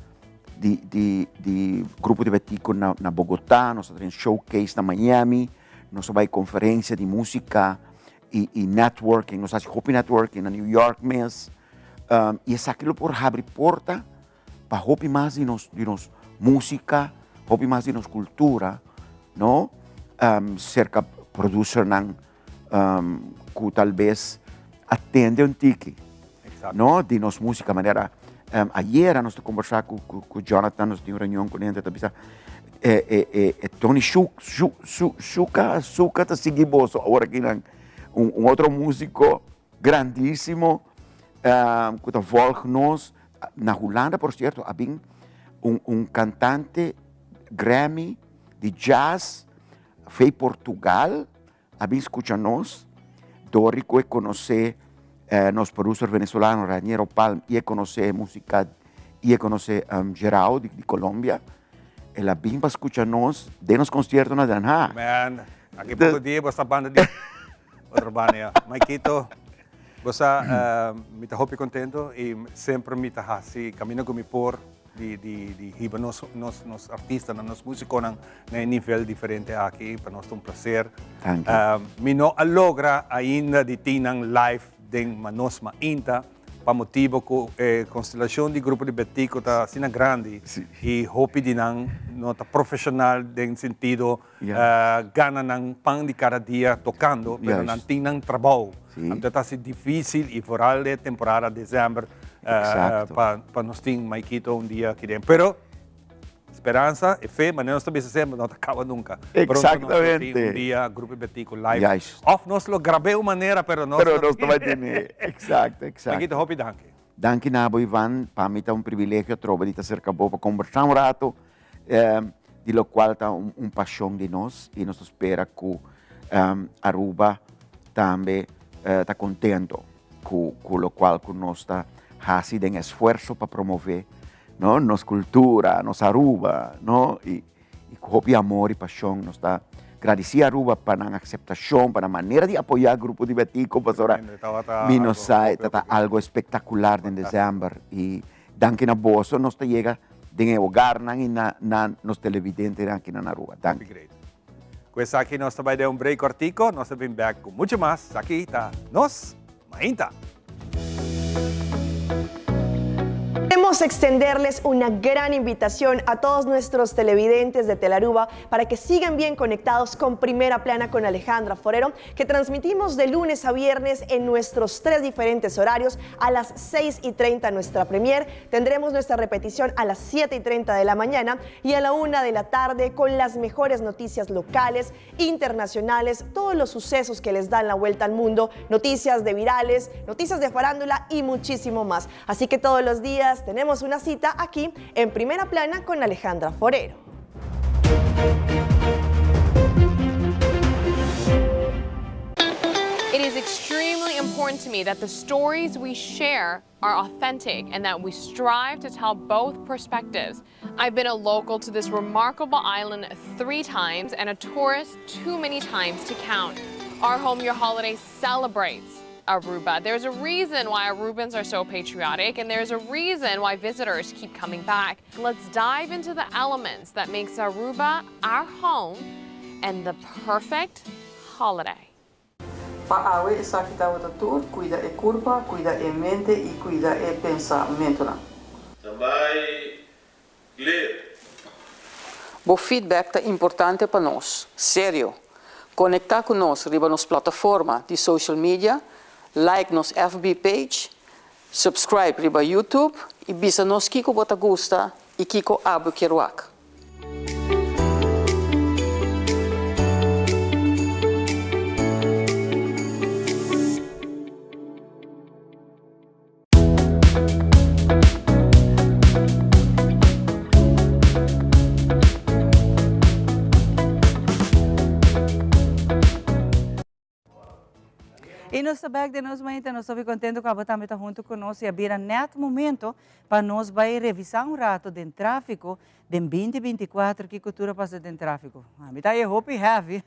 di di di Grupo di Betico na na Bogota, nos tabata den showcase na Miami, nos a bai conferencia di musica y y networking, nos a haci hopi networking na New York mes. Y esaki lo por habri porta pa hopi mas di nos di nos musica, hopi mas di nos cultura, no, cerca producernan cu tal bes a tende un tiki no di nos musica manera ayera nos ta conversa cu cu Jonathan nos tin un reunion cu hende ta bisa e e e Tony Shuka Shuka ta sigui boso awor aki nan un otro musico grandisimo cu ta volg nos na Hulanda por cierto a bin un un cantante Grammy di jazz Fey Portugal a bin scucha nos, dor di cu e conoce nos producer venezolano Raniero Palm y e conoce musica y e conoce Gerao di Colombia, el a bin pa scucha nos den nos concierto na Den Haag. Man, aki poco dia bo sta banda di otro banda ya. Maikito, bo sa mi ta hopi contento y semper mi ta haci camino cu mi por. di di di hiba nos nos nos artistanan, nos musiconan na e nivel diferente aki. Pa nos ta un placer. Danki. Mi no a logra ainda di tin nan live den Manos Mainta pa motibo cu e constelacion di Grupo di Betico ta asina grandi y hopi di nan no ta profesional den sentido gana nan pan di cada dia tocando, pero nan tin nan trabou. Anto ta hasi dificil y vooral e temporada december pa nos tin Maikito un dia aki den. Pero speransa e fe, manera nos ta bisa semper, no ta caba nunca. Pronto nos lo tin un dia Grupo Betico live. Of nos lo grab'é un manera, pero nos Pero nos ta bai tene. Exacto, exacto. Maikito, hopi danki. Danki na bo, Ivan. Pa mi ta un privilegio atrobe di ta cerca bo pa combersa un rato. Di locual ta un pasion di nos y nos ta spera cu Aruba tambe ta contento cu locual cu nos ta haci den esfuerzo pa promove, no, nos cultura, nos Aruba, no, y cu hopi amor y pasion nos ta gradici Aruba pa nan aceptacion, pa nan manera di apoya Grupo di Betico, pasobra mi no sa, e ta algo espectacular den december y Danki na boso nos ta yega den e hogarnan y na na nos televidentenan aki na Aruba. Danki. Great. Cu esaki nos ta bay den un break cortico, nos ta bin back cu mucho mas. Esaki ta Nos Mainta. Queremos extenderles una gran invitación a todos nuestros televidentes de Telaruba para que sigan bien conectados con Primera Plana con Alejandra Forero, que transmitimos de lunes a viernes en nuestros tres diferentes horarios a las 6 y 30 nuestra premier. Tendremos nuestra repetición a las 7 y 30 de la mañana y a la 1 de la tarde con las mejores noticias locales, internacionales, todos los sucesos que les dan la vuelta al mundo, noticias de virales, noticias de farándula y muchísimo más. Así que todos los días tenemos una cita aquí en Primera Plana con Alejandra Forero. It is extremely important to me that the stories we share are authentic and that we strive to tell both perspectives. I've been a local to this remarkable island three times and a tourist too many times to count. Our Home Your Holiday celebrates Aruba. There's a reason why Arubans are so patriotic and there's a reason why visitors keep coming back. Let's dive into the elements that makes Aruba our home and the perfect holiday. Pa awe esaki tabata tur, cuida e curpa, cuida e mente y cuida e pensamentonan. Standby, clear. Bo feedback ta importante pa nos. Serio! Conecta cu nos riba nos plataforma di social media, like nos FB page, subscribe riba YouTube y bisa nos kico bo ta gusta y kico abo kier wak. Y nos ta bek den nos mainta, nos ta hopi contento cu abo tambe ta hunto cu nos y a bira net momento pa nos bay revisa un rato den trafico den binti binti kuater kico tur a pasa den trafico. Ami ta e hopi heavy,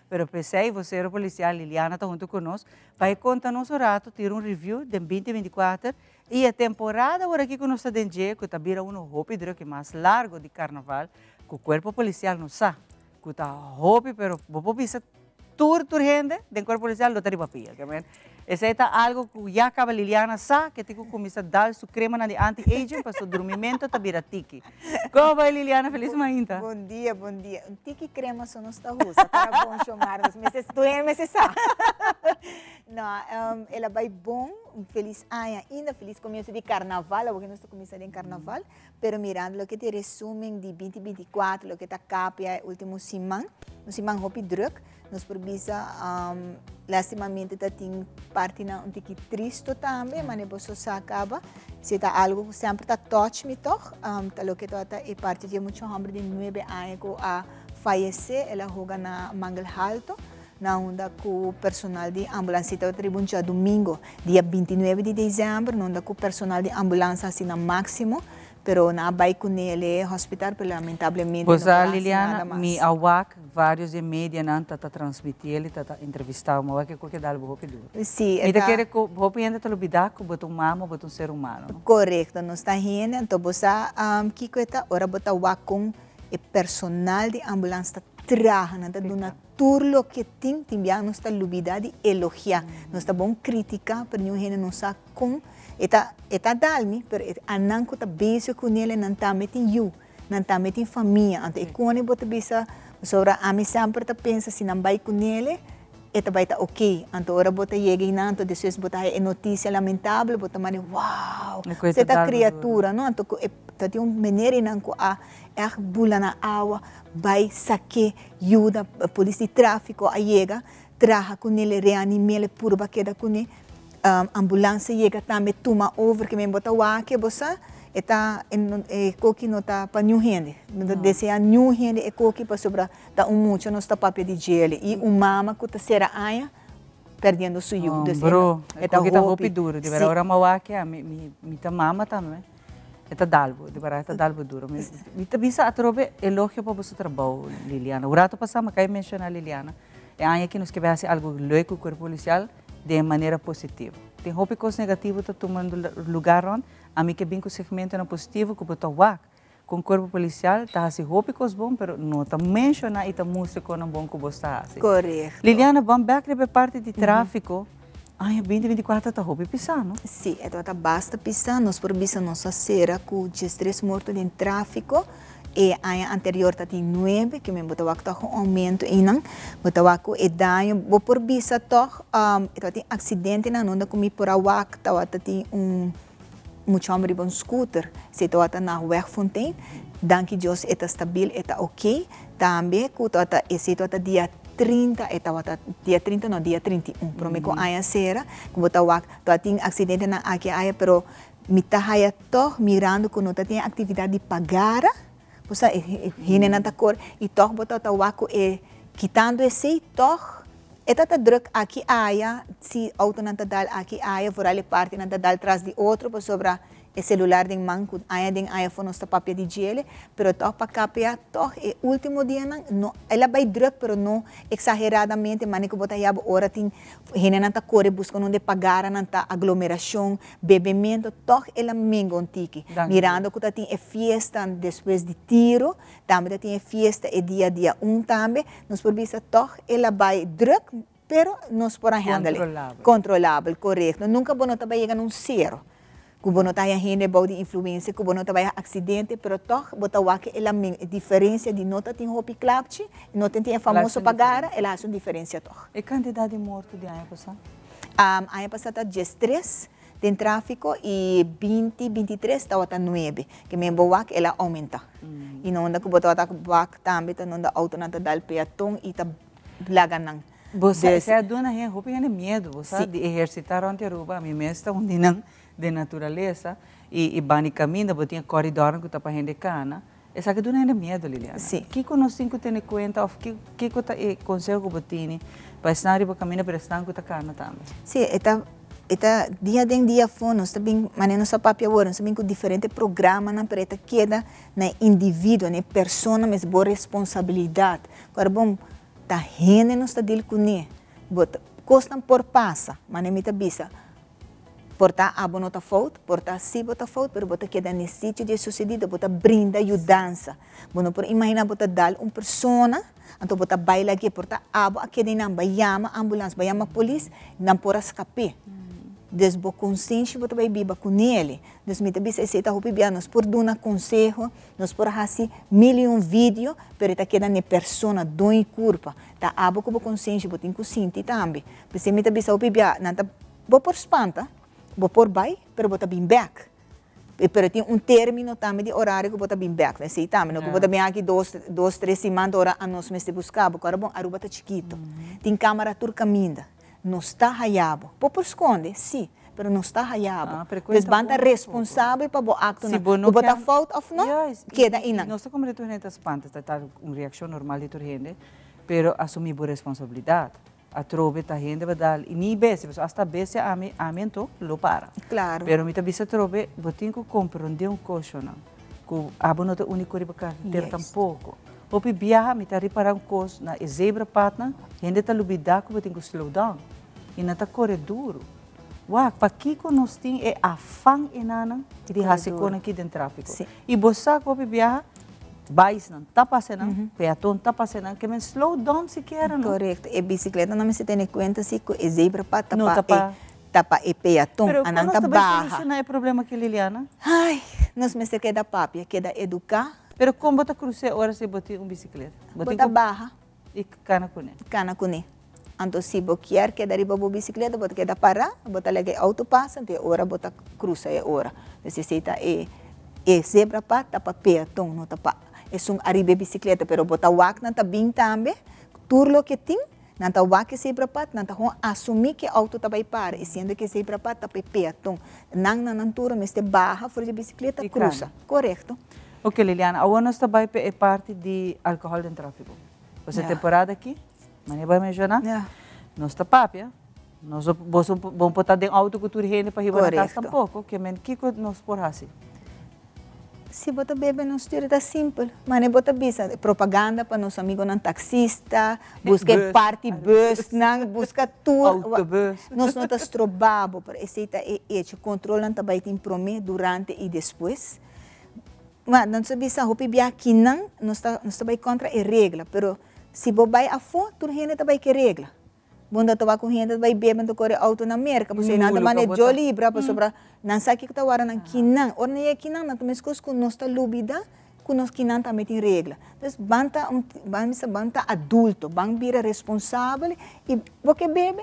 pero pesey vocero policial Liliana ta hunto cu nos pa e conta nos un rato, tira un review den binti binti kuater y e temporada awor aki cu nos ta den dje cu ta bira uno hopi druk y mas largo di carnaval cu cuerpo policial no sa cu ta hopi pero bo por bisa tur tur hende den cuerpo policial lo ta riba pia ke men esey ta algo cu ya caba Liliana sa ke tin cu cuminsa dal su cremanan di anti aging pasobra durmimento ta bira tiki. Como bay Liliana feliz mainta. Bon dia bon dia un tiki crema so nos ta usa para bon shomar nos mester tur hende mester sa no el a bay bon un feliz aña ainda feliz comienzo di carnaval awor ke nos ta cuminsa den carnaval Pero mirando loke ta e resumen di binti binti kuater, loke ta kapia e ultimo siman, un siman hopi druk, nos por bisa lastimamente ta tin partinan un tiki tristo tambe, mane boso sa kaba, si ta algo ku semper ta touch mi tog, ta loke tabata e parti di e mucha homber di nuebe aña ku a fayese, el a hoga na Mangel Halto. Na unda ku personal di ambulans tabata riba un djadumingo, dia bintinuebe di desèmber, na unda ku personal di ambulans a hasi nan máksimo, pero nan a bai kuné el e hospital, pero lamentablemente no Bo por sa, hasi Liliana, nada mas. mi a wak Varios di e medianan ta ta transmiti el y ta ta entrevista bo, ma wak cu keda algo hopi duro. Si, Mi ta ta. kere cu hopi hende ta lubida cu bo ta un mama, bo ta un ser humano, no? Corecto, nos ta hende, anto bo sa kico e ta? Ora bo ta wak con e personal di ambulance ta traha, nan ta duna tur loke tin, tin bia nos ta lubida di elogia, nos ta bon critica, pero niun hende no sa con e ta, e ta dal mi, pero e anan cu ta bezig cu nele nan tambe tin yu. Nan tambe tin famia. Anto e kone bo ta bisa, pasobra ami semper ta pensa si nan bai ku nele, e ta bai ta oké. Anto ora bo ta yega einan, anto despues bo ta haya e notisia lamentabel, bo ta manda wow, se ta kriatura, no? Anto ku e ta tin un meneer einan ku a ègt bula na awa, bai sak'é, yuda, polis di tráfiko a yega, traha ku nele, reanim'é, purba keda kuné. Ambulance yega tambe tuma over ke men bo ta wak bo sa e ta e koki no ta pa niun hende. No ta desea niun hende e koki pasobra ta un mucha nos ta papia di djele i un mama ku ta sera aña perdiendo su yu. Dus bro, e koki ta hopi duro. Di bera ora mi a wak ya mi ta mama tambe e ta dal bo, di bera e ta dal bo duro. Mi ta bisa atrobe elogio pa boso trabou Liliana. Un rato pasa mi a kai menciona Liliana e aña aki nos ke bai hasi algo leuk ku cuerpo policial. Den manera positivo. Tin hopi kos negativo ta tumando lugar rond, ami ke bin ku segmentonan positivo ku bo ta wak kon Cuerpo Policial ta hasi hopi kos bon pero no ta menshona i ta mustra konan bon ku bos ta hasi. Korekto. Liliana, ban bek riba e parti di trafiko, aña 2024 ta hopi pisá, no? Sí, e tabata basta pisá. Nos por bisa nos a sera ku 13 morto den trafiko. E aña anterior ta tin nuebe, ke men bo ta wak tòg un oumento einan. Bo ta wak ku e daño, bo por bisa tòg, e tabatin aksidentenan unda ku mi por a wak tabata tin un mucha hòmber riba un scooter, esei tabata na Wegfontein. Danki Dios e ta stabil, e ta oké. Tambe ku tabata, esei tabata dia 30, e tabata dia 30 no, dia 31, promé ku aña sera, ku bo ta wak tabatin aksidentenan aki aya, pero Mi ta haya tog mirando cu no ta tin e actividad di pagara, bo sa e hendenan ta core y tog bo ta ta wak cu e kitando esey tog e ta ta druk aki aya, si autonan ta dal aki aya, vooral e partinan ta dal tras di otro pasobra e celular den man cu aña den aña for nos ta papia di djele, pero tog pa KPA tog e ultimo dianan no el a bay druk pero no exageradamente mane cu bo ta haya bo ora tin hendenan ta core busca donde pagaranan ta aglomeracion Bebemento tòg el a menga un tiki. Mirando ku ta tin e fiesta despues di tiro, tambe ta tin e fiesta e dia dia un tambe, nos por bisa tòg el a bai drùk, pero nos por a handle. Kontrolabel. Kontrolabel, korekto. Nunka bo no ta bai yega na un sero, ku bo no ta haña hende bou di influensia, ku bo no ta bai haña aksidente, pero tòg bo ta wak el a menga. E diferensia di no ta tin hopi klapchi, no ta tin e famoso pagara, el a hasi un diferensia tòg. E kantidat di morto di aña pasá? Aña pasá ta 13 den tráfiko i 20, 23 tabata nuebe. Ke men bo wak el a oumentá. I no unda ku bo tabata wak tambe ta nunda outonan ta dal peaton i ta laga nan. Bo sa esei a duna hende hopi hende miedu, bo sa, di ehersitá rònt di Aruba. Ami mes ta un di nan den naturalesa i banda di kaminda bo tin e kòridòrnan ku ta pa hende kana. Esaki duna hende miedu, Liliana. Sí. Kiko nos tin ku tene kuenta òf kiko ta e konseho ku bo tini pa esnan riba kaminda pero esnan ku ta kana tambe? Sí, e ta e ta dia den dia afó nos ta bin manera nos a papia awor nos ta bin ku diferente programanan pero e ta keda na e individuo na e persona mes bo responsabilidat. Ku ora bon ta hende nos ta dil kuné bo ta kosnan por pasa manera mi ta bisa Por ta abo no ta fout, por ta si bo ta fout, pero bo ta keda n'e sitio di e susedido, bo ta brinda yudansa. Bo no por imagina bo ta dal un persona, anto bo ta bai lag'é, por ta abo a keda einan, bai yama ambulans, bai yama polis, nan por a skap'é. Dus bo konsenshi bo ta bai biba ku nele. Dus mi ta bisa esei ta hopi bia, nos por duna konseho, nos por hasi mil i un video, pero e ta keda n'e persona, doño i kurpa. Ta abo ku bo konsenshi bo tin ku sinti tambe. P'esei mi ta bisa hopi bia, nan ta. Bo por spanta, bo por bai, pero bo ta bin bek. Pero tin un termino tambe di orario ku bo ta bin bek. Esei tambe, no ku bo ta bin aki dos, dos, tres siman ta ora anos mester buska bo. Kòrda bon, Aruba ta chikitu. Tin kamera tur kaminda. Nos ta haya bo. Bo por skonde, si, pero nos ta haya bo. Dus ban ta responsabel pa bo aktonan. Ku bo ta fout òf no, keda einan. Nos ta komprende tur hende ta spanta, ta un reakshon normal di tur hende, pero asumí bo responsabilidat. Atrobe ta hende ba dal y ni bestia, pasobra hasta bestia ami, ami anto lo para. Claro. Pero mi ta bisa atrobe, bo tin cu comprende un coshonan, cu abo no ta unico riba carretera tampoco. Hopi biaha mi ta ripara un kos na e zebrapadnan, hende ta lubida ku bo tin ku slow down i nan ta kore duru. Wak, pakiko nos tin e afan enanan di hasi kon aki den trafiko? I bo sa ku hopi biaha baisnan ta pasa nan, peaton ta pasa nan, ke men slow down sikiera no. Korekto, e bisikleta nan mester tene kuenta si ku e zebrapad ta pa e ta pa e peaton, Pero anan kon ta nos ta bai baha. solushona e problema aki Liliana? Ai, nos mester keda papia, keda eduká. Pero kon bo ta krus'é ora si bo tin un bisikleta? Bo ta baha. I kana kuné. Kana kuné. Anto si bo kier keda riba bo bisikleta bo ta keda pará, bo ta laga e outo pasa, anto e ora bo ta krusa e ora. Dus esei ta e e zebrapad ta pa peaton, no ta pa esun ariba e bisikleta. Pero bo ta wak nan ta bin tambe, tur loke tin, nan ta wak e zebrapad, nan ta hon asumí ku e outo ta bai para, i siendo ku e zebrapad ta pa e peaton. Nan na nan turno mester baha for di e bisikleta, krusa. Korekto. Ok Liliana, awor nos ta bai pa e parti di alkohòl den tráfiko. Pues e temporada aki, manera bo a menshoná, nos ta papia, nos bo no por ta den outo ku tur hende pa hiba na kas tampoko, ke men kiko nos por hasi? Si bo ta bebe nos stuur ta simpel, manera bo ta bisa, propaganda pa nos amigonan taksista, buska e parti busnan, buska tur, nos no ta stroba bo, pero esei ta e echo, kontrolnan ta bai tin promé, durante i despues. Ma nan ta bisa hopi bia kinan nos ta nos ta bai kontra e regla, pero si bo bai afó tur hende ta bai ku e regla. Bo no ta wak un hende ta bai bebe anto kore outo na Merka pasobra nan ta manda e djo libra pasobra nan sa kiko ta wara nan kinan. Ora nan yega kinan nan ta meskos ku nos ta lubida ku nos kinan tambe tin regla. Entonces ban ta un ban bisa ban ta adulto, ban bira responsabel i bo ke bebe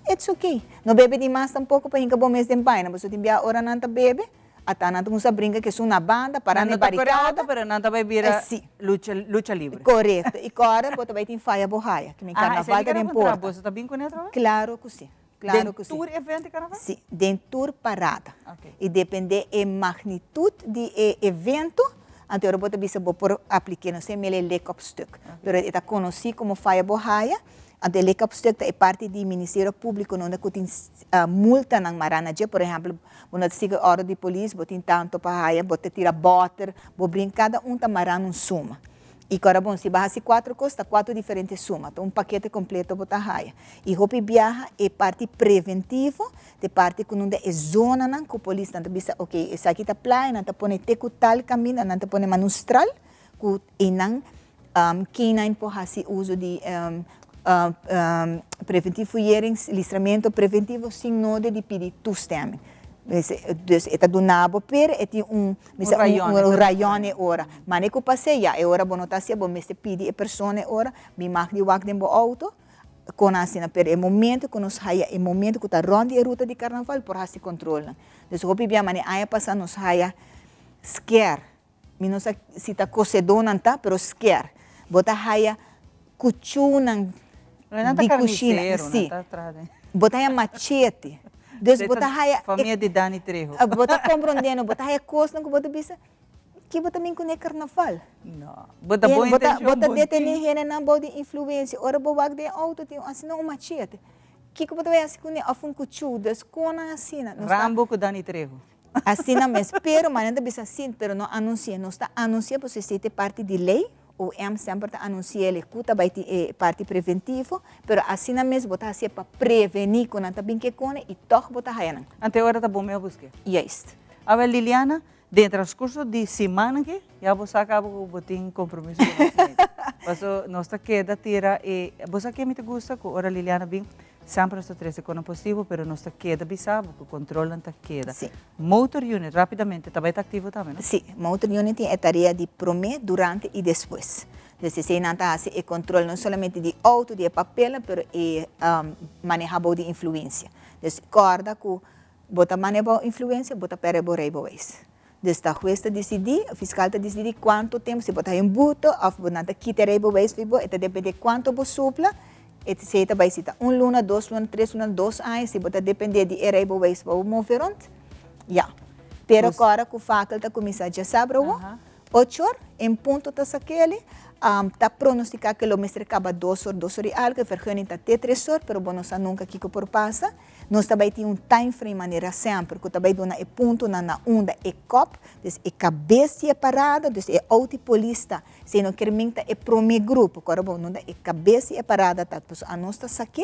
it's okay. No bebe dimas tampoko pa hinka bo mes den baina pasobra tin bia ora nan ta bebe Ata nan ta cuminsa brinca cu esun na banda, para Nan na no ta core baricada. auto, pero nan ta bay bira Eh, si. lucha, lucha libre. Corecto. Y cora bo ta bay tin faya bo haya, cu mi Aha, esey carnaval mi ta quier den puntra, porta. boso ta bin cune otra vez? Claro cu si. Claro Den cu si. tur evento di carnaval? Si, den tur parada. Ok. Y depende e magnitud di e evento, anto ora bo ta bisa bo por aplique, no sé, mele lek op stuk. Pero e ta conoci como faya bo haya, anto e lek op stuk ta e parti di Ministerio Publico nunda cu tin multanan mará na dje, por ehempel, Bo no ta sigui ordo di polis, bo tin tanto pa haya, bo ta tira boter, bo brin, cada un ta mara na un suma. Y cora bon, si bo haci cuatro cos, ta cuatro diferente suma, ta un pakete completo bo ta haya. Y hopi biaha e parti preventivo, ta e parti cu nunda e zonanan cu polisnan ta bisa, ok, esaki ta playa, nan ta pone te cu tal caminda, nan ta pone manustral, cu eynan K-nine por haci uso di preventief fouillering, listramento preventivo sin nodi di pidi toestemming. Dus e ta duna bo pero e tin un un rayon e ora. Mane cu pase ya e ora bo no ta hacia bo mester pidi e persona e ora mi mag di wak den bo auto con asina pero e momento cu nos haya e momento cu ta rond di e ruta di carnaval por haci controlnan. Dus hopi bia mane aña pasa nos haya sker. Mi no sa si ta kosedónan ta, pero sker. Bo ta haya kuchúnan di kushina. Si. Bo ta haya machete. Dus bo ta haya. Famia di Dani Trejo. Bo ta komprondé no? Bo ta haya kosnan ku bo ta bisa, ki bo ta bin kuné karnaval? No. Bo ta bon intenshon, bo ta detené hendenan bou di influensia. Ora bo wak den outo tin asina un machete. Kiko bo ta bai hasi kuné? Òf un kuchú. Dus konan asina. Rambo ku Dani Trejo. Asina mes, pero manera ta bisa sin, pero no anuncia. Nos ta anuncia pasobra esey ta e parti di ley, OM semper ta anuncia el cu ta bay tin e parti preventivo, pero asina mes bo ta hacié pa preveni cu nan ta bin kekone y tog bo ta haya nan. Ante ora ta bon mi a busque. Juist. Awel Liliana, den transcurso di siman aki ya bo sa caba cu bo tin compromiso cu nos meta. Paso nos ta keda tira e, bo sa ke mi ta gusta cu ora Liliana bin Semper nos ta trece conan positivo, pero nos ta keda bisa bo cu controlnan ta keda. Sí. Motor Unit, rapidamente, ta bay ta activo tambe, no? Sí, Motor Unit tin e tarea di prome, durante y despues. Dus esey nan ta haci e control no solamente di auto, di e papelnan, pero e maneha bou di influencia. Dus corda cu bo ta maneha bou influencia, bo ta perde bo rijbewijs. Dus ta hues ta disidí, fiskal ta disidí kuantu tempu, si bo ta haña un buto òf bo nan ta kita e reibewijs fi bo, e ta dependé kuantu bo supla, e esei ta bai si ta un luna, dos luna, tres luna, dos aña, si bo ta dependé di e reibewijs pa bo move rònt, ya. Pero kòrda ku fakel ta kuminsá djasabra awo, ocho or, en punto ta sak'el, Ta pronostica cu lo mester caba dos or, dos or y algo, e vergunning ta te tres or, pero bo no sa nunca kico por pasa. Nos ta bay tin un time frame manera semper cu ta bay duna e puntonan na unda e kop, dus e cabes di e parada, dus e auto y polis ta, si no kier min ta e prome grupo, cu ora bo unda e cabes di e parada ta, pasobra anos ta sake,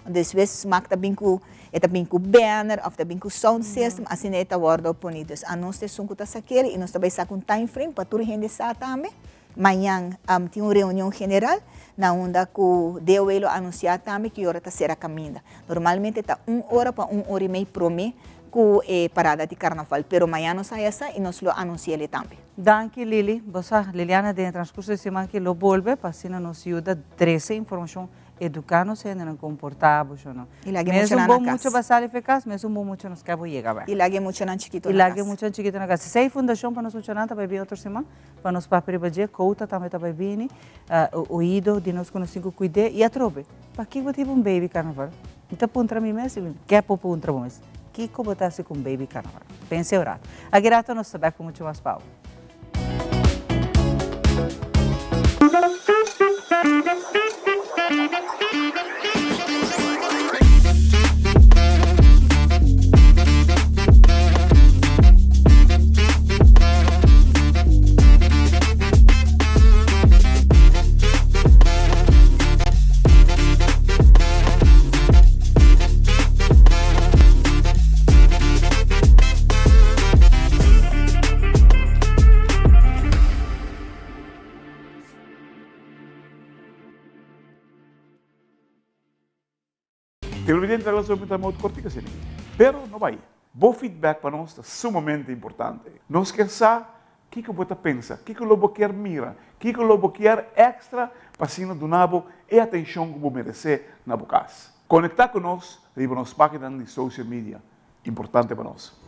despues smaak ta bin cu, e ta bin cu banner of ta bin cu sound system, asina e ta wordo poni. Dus anos ta esun cu ta sak'el y nos ta bay saka un time frame pa tur hende sa tambe. Mañan tin un reunion general na unda cu DOW lo anuncia tambe ki ora ta cera caminda. Normalmente ta un ora pa un ora y mei prome cu e parada di carnaval, pero mañan nos haya sa y nos lo anunciele tambe. Danki Lili. Bo sa, Liliana den e transcurso di siman aki lo bolbe pa asina nos yuda trece informacion, educa nos hendenan comporta bo sho no. Y laga e Mes un muchanan bon na mucha cas. ba sali fe cas, mes un bon mucha nos ke bo yega bek. Y laga e muchanan chikito Y na laga e cas. muchanan chikito na cas. Esey fundacion pa nos muchanan ta bay bin otro siman. Pa nos papia riba dje, Kouta tambe ta bai bini, oido di nos ku nos tin ku kuid'é i atrobe. Pakiko bo ta hiba un baby karnaval? Mi ta puntra mi mes i mi ke por puntra bo mes, kiko bo ta hasi ku un baby karnaval? Pensa e un rato. Aki rato nos ta bek ku muchu mas pau. Televidente ta laso mita mout kortika asina aki. Pero no bai. Bo feedback pa nos ta sumamente importante. Nos kier sa kiko bo ta pensa, kiko lo bo kier mira, kiko lo bo kier extra pa asina duna bo e atencion ku bo merece na bo kas. Konekta ku nos riba nos paginan di social media. Importante pa nos.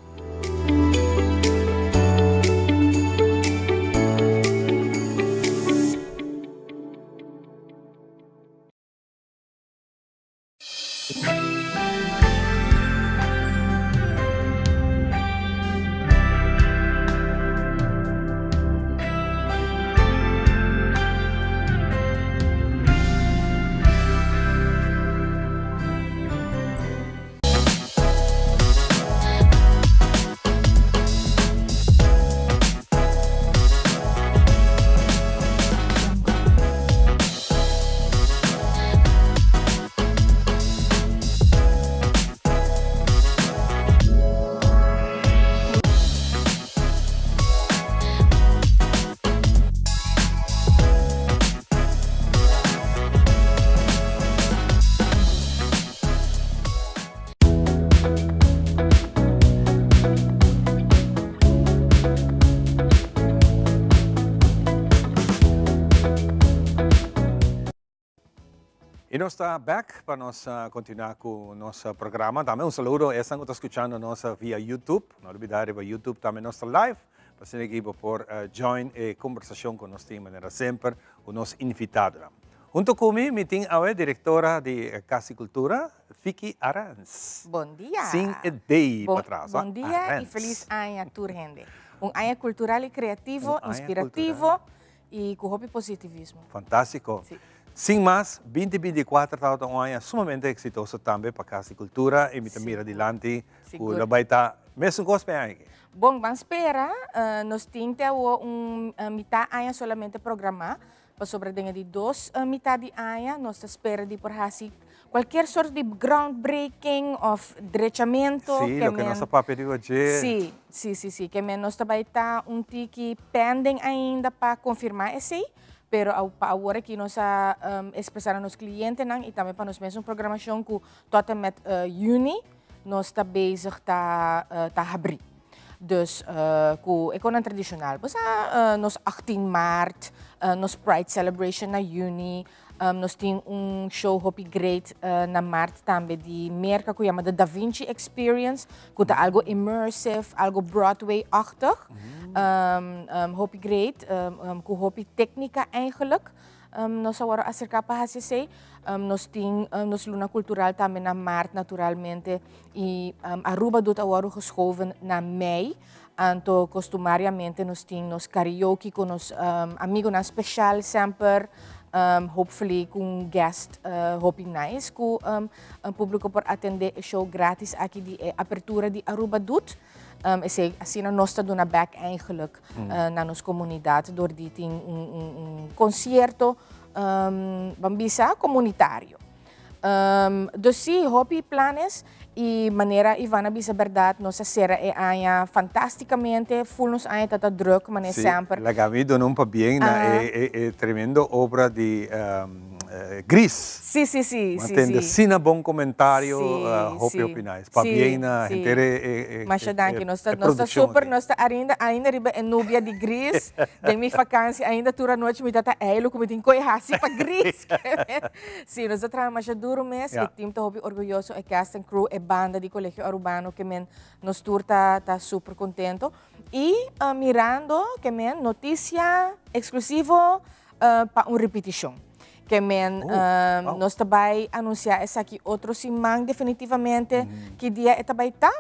Y nos ta back pa nos continua cu nos programa. Tambe un saludo esnan cu ta scuchando nos via YouTube. No olbida riba YouTube tambe nos ta live. Pa asina ki bo por join e conversacion cu nos tin manera semper cu nos invitadonan. Hunto cu mi, mi tin awe directora di Cas di Cultura, Vicky Arends. Bon dia. Sin e D Bon, patras, bon dia y feliz aña tur hende. Un aña cultural y creativo, Un aña inspirativo y cu hopi positivismo. Fantastico. Si. Sin mas, binti binti kuater tabata un aña sumamente exitoso tambe pa Cas di Cultura y mi ta mira dilanti cu Sigur. lo bay ta mesun cos pa e aña aki. Bon, ban spera. Nos tin te awo un mitad aña solamente programa. Pasobra den e di dos mitad di aña nos ta spera di por haci cualkier soort di groundbreaking of drechamento. Sí, loke nos a papia riba dje. Sí, sí, sí, sí. Ke men nos ta bay ta un tiki pending ainda pa confirma esey, pero pa awor aki nos a expresa na nos clientenan y tambe pa nos mes un programacion cu tot en met juni nos ta bezig ta ta habri. Dus ku e konan tradishonal bo sa nos 18 maart, nos Pride Celebration na juni, nos tin un show hopi great na maart tambe di Merka ku yama The Da Vinci Experience ku ta algo immersive, algo Broadway-achtig. Hopi great ku hopi teknika eigenlijk. Nos a wòrdu aserká pa hasi esei. Nos tin nos luna kultural tambe na maart naturalmente i Aruba Doet a wòrdu geschoven na mei. Anto costumariamente nos tin nos karaoke cu nos amigonan special semper, hopefully cu un guest hopi nice cu publico por atende e show gratis aki di e apertura di Aruba Doet. Esey asina nos ta duna back eigenlijk na nos comunidad door di tin un concierto, ban bisa, comunitario. Dus sí, hopi planes y manera Ivan a bisa berdad, nos a cera e aña fantasticamente, full nos aña ta ta druk manera Sí, semper. laga mi duna un pabien na e tremendo obra di Gris. Sí, sí, sí, Mi a sí, tende sí. asina bon comentario, Sí, hopi sí, hopi nice. Pabien sí, na sí. henter e Masha danki, nos ta, e nos ta produccion super, aki. nos ta ainda, ainda riba e nubia di Gris. Den mi vakantie ainda tur anochi mi ta ta eilu ku mi tin koe hasi pa Gris. Sí, nos ta traha masha duro mes. E team ta hopi orguyoso, e cast and crew, e banda di Colegio Arubano ke men nos tur ta ta super contento. Y mirando ke men noticia exclusivo pa un ripiticion. Ke men nos ta bai anuncia esaki otro siman definitivamente ki dia e ta bai ta.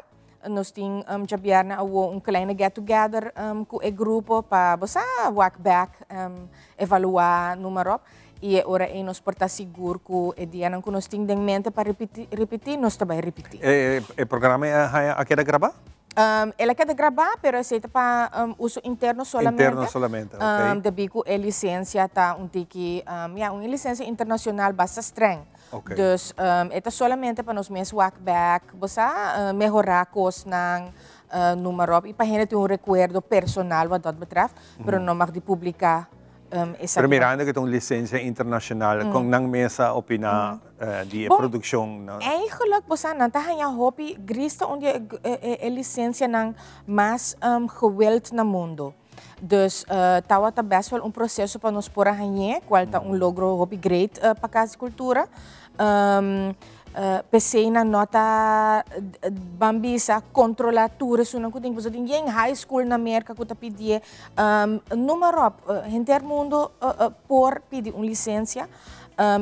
Nos tin djabièrnè awo un kleine get together ku e grupo pa bo sa wak bèk, evaluá, numa ròp. I e ora ei nos por ta sigur ku e dianan ku nos tin den mente pa ripití, nos ta bai ripití. E programa ei a keda grabá? El a keda grabá, pero esei ta pa uso interno solamente. Interno solamente, ok. Debí ku e lisensia ta un tiki, ya, un lisensia internashonal basta streng. Ok. Dus e ta solamente pa nos mes wak bek, bo sa, mehorá kosnan, noem maar op. I pa hende tin un rekuerdo personal wat dat betreft, pero no mag di publiká esaki. Pero mirando ku ta un lisensia internashonal, kon nan mes a opiná di e produkshon? Bon, eigenlijk, bo sa, nan ta haña hopi, Gris ta un di e lisensianan mas gewild na mundo. Dus tawata best wel un proceso pa nos por a hañ'é, cual ta un logro hopi great pa Cas di Cultura. P'esei nan no ta ban bisa controla tur esunnan cu tin, pasobra tin yen high school na Merca cu ta pidié. Noem maar op, henter mundo por pidi un licencia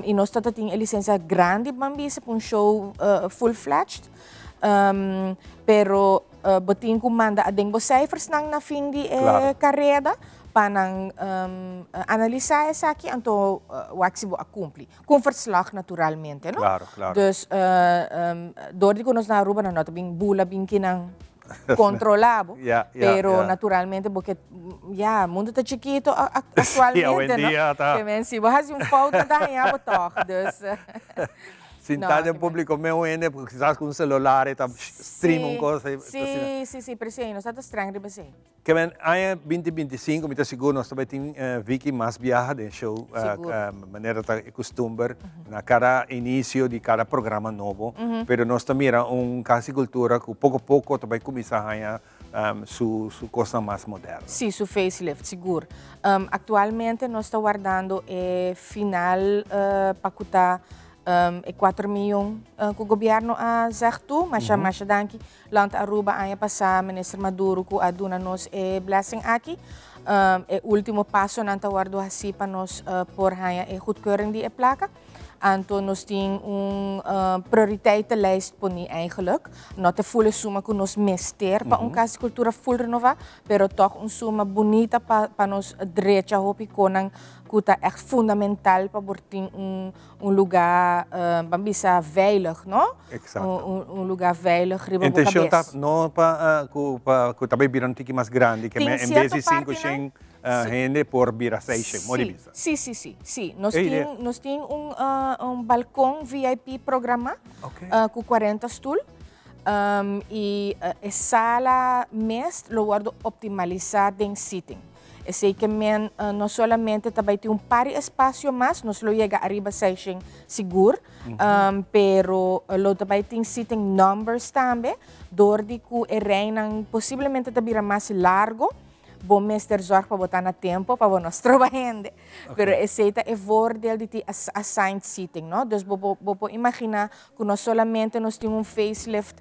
y nos ta tin e licencia grandi ban bisa pa un show full fledged. Pero bo tin ku manda aden bo cijfersnan na fin di e kareda pa nan analisá esaki anto wak si bo a kumpli. Ku un verslag naturalmente, no? Dus dor di ku nos na Aruba nan no ta bin bula bin kinan kontrolá bo, pero naturalmente bo ke, ya, mundu ta chikito aktualmente, no? Ke men si bo hasi un fout nan ta haña bo tòg, dus. Sintá den públiko meu hende kisas ku un selular e ta stream un kos. Sí, sí, sí, presei, nos ta ta streng riba esei. Ke men aña binti binti i sinku mi ta sigur nos ta bai tin Vicky mas biaha den show manera ta e kustumber na kada inisio di kada programa nobo pero nos ta mira un Kas di Kultura ku poko poko ta bai kuminsá haña su su kosnan mas moderno. Sí, su facelift, sigur. Aktualmente nos ta wardando e final pa ku ta e kuater miyon ku gobièrnu a zeg toe. Masha, masha danki Land Aruba aña pasá Minister Maduro ku a duna nos e blessing aki. E último pasonan ta wòrdu hasí pa nos por haña e goedkeuring di e plaka. Anto nos tin un prioriteitenlijst poni eigenlijk. No ta full e suma ku nos mester pa un Kas di Kultura full renová, pero tòg un suma bunita pa pa nos drecha hopi konan ku ta ègt fundamental pa por tin un un lugá ban bisa veilig, no? Exacto. Un lugá veilig riba bo Intenshon ta kabes. no pa ku pa ku ta bai bira un tiki mas grandi ke Tin en bes sierto di sinku partinan shen Hende por bira seishen, mori Sí, bisa. sí, sí, sí, sí. Nos Ey, tin, idea. nos tin un, un balkon VIP programá Ok. ku 40 stul. I e sala mes lo wòrdu optimalisá den seating. Esei ke men no solamente ta bai tin un par di espasio mas, nos lo yega ariba seishen sigur, pero lo ta bai tin seating numbers tambe, dor di ku e reinan posiblemente ta bira mas largo. Bo mester zorg pa bo ta na tempo pa bo no stroba hende. Pero esey ta e voordeel di tin assigned seating, no? Dus bo bo por imagina cu no solamente nos tin un facelift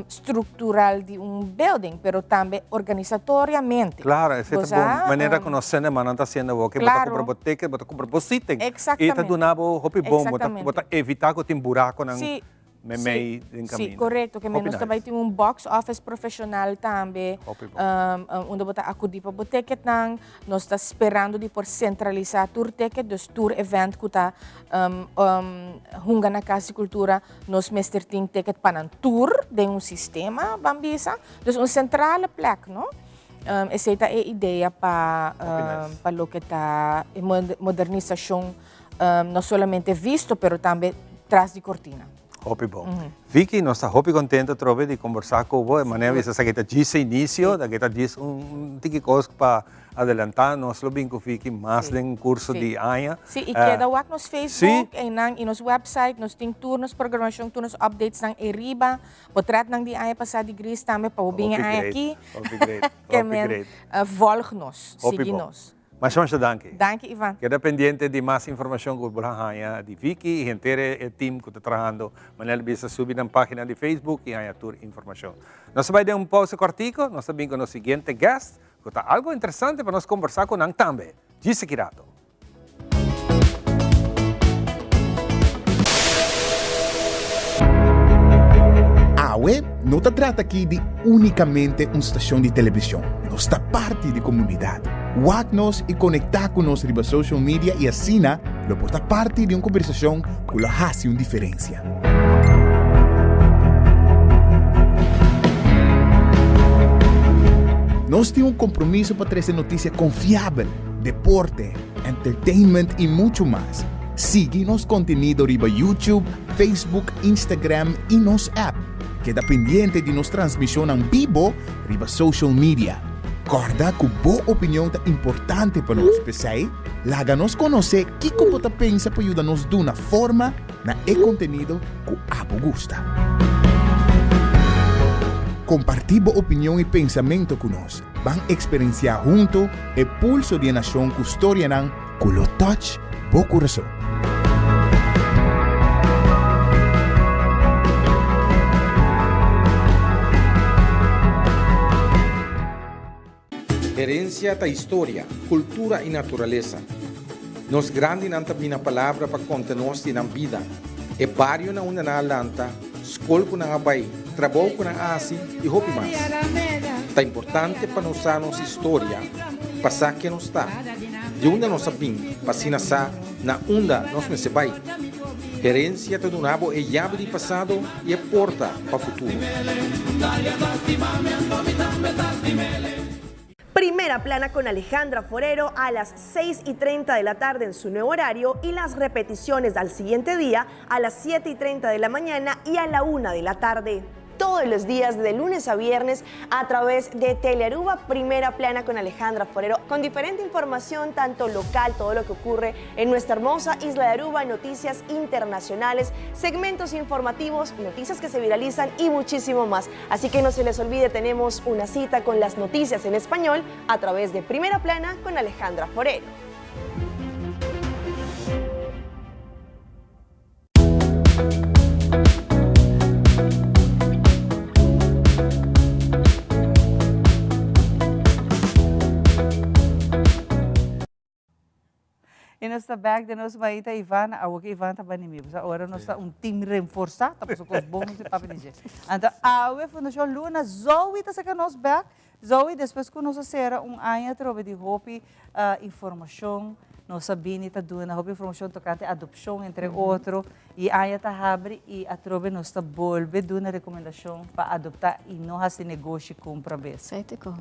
structural di un building, pero tambe organisatoriamente. Claro, esey Bo ta bon. sa, Manera cu nos cinemanan ta haciendo awor, cu bo ta cumpra bo ticket, bo ta cumpra bo seating. Exactamente. Y ta duna bo hopi bon, bo ta Exactamente. evita cu tin buraconan. Sí. Meimei den Sí, caminda. correcto. Ke Hopi men nos nice. ta bai tin un box office profesional tambe. Hopi bon. Unda bo ta acudi pa bo ticketnan. Nos ta sperando di por centralisa tur ticket, dus tur event cu ta hunga na Cas di Cultura, nos mester tin ticket pa nan tur den un sistema, ban bisa. Dus un centrale plek, no? Esey ta e idea pa pa loke ta e modernisacion no solamente visto, pero tambe tras di cortina. Hopi bon. Vicky, nos ta hopi contento atrobe di conversa cu bo. E manera bisa esaki ta djis e inicio, esaki ta djis un tiki cos pa adelanta. Nos lo bin cu Vicky mas den curso di aña. Sí, y keda wak nos Facebook einan y nos website. Nos tin tur nos programacion, tur nos updatesnan eriba. Potretnan di aña pasa di Gris tambe pa bo bin e aña aki. Hopi great, hopi Ke men, great. volg nos, Hopi sigui bon. nos. Masha masha danki. Danki Ivan. Keda pendiente di mas informacion cu bo a haña di Vicky y henter e team cu ta trahando. Manel bisa subi nan pagina di Facebook y haña tur informacion. Nos ta bay den un pausa cortico, nos ta bin cu nos siguiente guest cu ta algo interesante pa nos combersa cu nan tambe. Djis aki rato. Awe no ta trata aki di únikamente un stashon di televishon, nos ta parti di komunidat. Wak nos i konektá ku nos riba social media i asina lo por ta parti di un kombersashon ku lo hasi un diferensia. Nos tin un kompromiso pa trese notisia konfiabel, deporte, entertainment i muchu mas. Sigui nos kontenido riba YouTube, Facebook, Instagram i nos app. Keda pendiente di nos transmishonnan bibo riba social media. Kòrda ku bo opinion ta importante pa nos, p'esei laga nos konosé kiko bo ta pensa pa yuda nos duna forma na e kontenido ku abo gusta. Kompartí bo opinion i pensamentu ku nos. Ban eksperensiá huntu e pulso di e nashon ku storianan ku lo touch bo kurason. Herencia ta historia, cultura y naturalesa. Nos grandinan ta bina palabra pa conta nos di nan bida, e bario na unda nan a lanta, skol ku nan a bai, trabou ku nan a hasi i hopi mas. Ta importante pa nos sa nos historia pa sa ken nos ta, di unda nos a bin pa asina sa na unda nos mester bai. Herensia ta duna bo e yabi di pasado i e porta pa futuro. Primera Plana con Alejandra Forero a las 6 y 30 de la tarde en su nuevo horario y las repeticiones al siguiente día a las 7 y 30 de la mañana y a la 1 de la tarde. Todos los días de lunes a viernes a través de Telearuba Primera Plana con Alejandra Forero, con diferente información, tanto local, todo lo que ocurre en nuestra hermosa isla de Aruba, noticias internacionales, segmentos informativos, noticias que se viralizan y muchísimo más. Así que no se les olvide, tenemos una cita con las noticias en español a través de Primera Plana con Alejandra Forero. Y nos ta back den nos maita Ivan, awo que Ivan ta bani mi. Pasobra ora nos ta un team reforsa, ta paso cos bon nos di papia di dje. Anto awe Fundacion Luna, Zoe ta saca nos back. Zoe, despues cu nos a cera un aña atrobe di hopi informacion, nos a bini ta duna hopi informacion tocante adopcion entre otro, y aña ta habri y atrobe nos ta bolbe duna recomendacion pa adopta y no haci negoshi cumpra bes. Saite con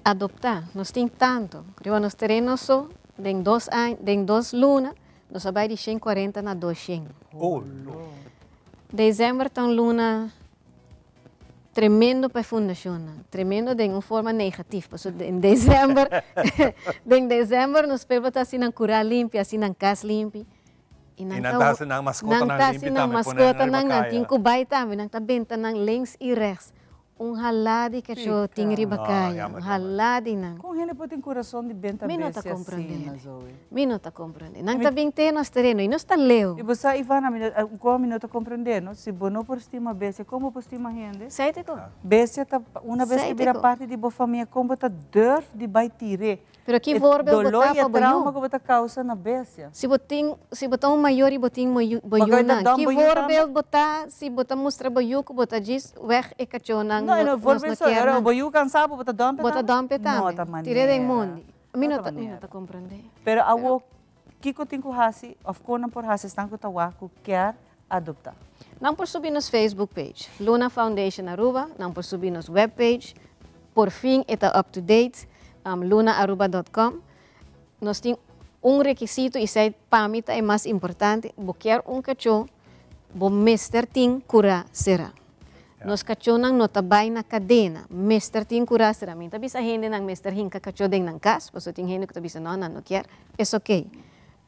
adopta, nos tin tanto, riba nos tereno so, den dos aña, den dos luna, nos a bay di shen cuarenta na doshen. Oh, lo. December ta un luna tremendo pa e fundacionnan, tremendo den un forma negatief, pasobra den december, den december nos pueblo ta haci nan cura limpi, haci nan cas limpi, y nan Y nan ta haci nan mascotanan nan ta limpi haci nan tambe, pone nan riba mascotanan, nan tin caya. cu bay tambe, nan ta benta nan links y rechts, Un halá di kachó tin riba kaya, un halá di nan. Kon hende por tin kurason di benta Mi no ta bestia komprondé. asina, Zoe? Mi no ta komprondé. Nan ta bin te nos tereno i nos ta leu. I bo sa, Ivana, mi no, kon mi no ta komprondé, no? Si bo no por stima bestia, kon bo por stima hende? Sei te kon. Bestia ta, una bes ke bira parti di bo famia, kon bo ta durf di bai tir'é? Pero ki voorbeeld bo dolor ta y pa bo trauma yu? cu bo ta causa na bestia. Si bo tin, si bo ta un mayor y bo tin bo yu, bo Bo yunan, ta ki bo yu tambe? voorbeeld bo ta si bo ta mustra bo yu cu bo ta djis weg e cachonan, No, no, e no nos voorbeeld no so, kier ora nan. bo yu cansa bo, bo ta dump e Bo ta tambe? dump e No tambe. ta manera. Tira den mondi. Mi No no ta ta, mi no manera. ta comprende. Pero awo, kico tin cu haci of con nan por haci esnan cu ta wak cu kier adopta? Nan por subi nos Facebook page, Luna Foundation Aruba, nan por subi nos webpage, por fin e ta up to date, lunaaruba dot com. Nos tin un rekisito y esei pa mi ta e mas importante, bo kier un cachó, bo mester tin cura cera. Nos cachónan no ta bay na cadena, mester tin cura cera. Mi ta bisa hendenan mester hinca cachó den nan cas, pasobra tin hende cu ta bisa no, nan no kier, es ok.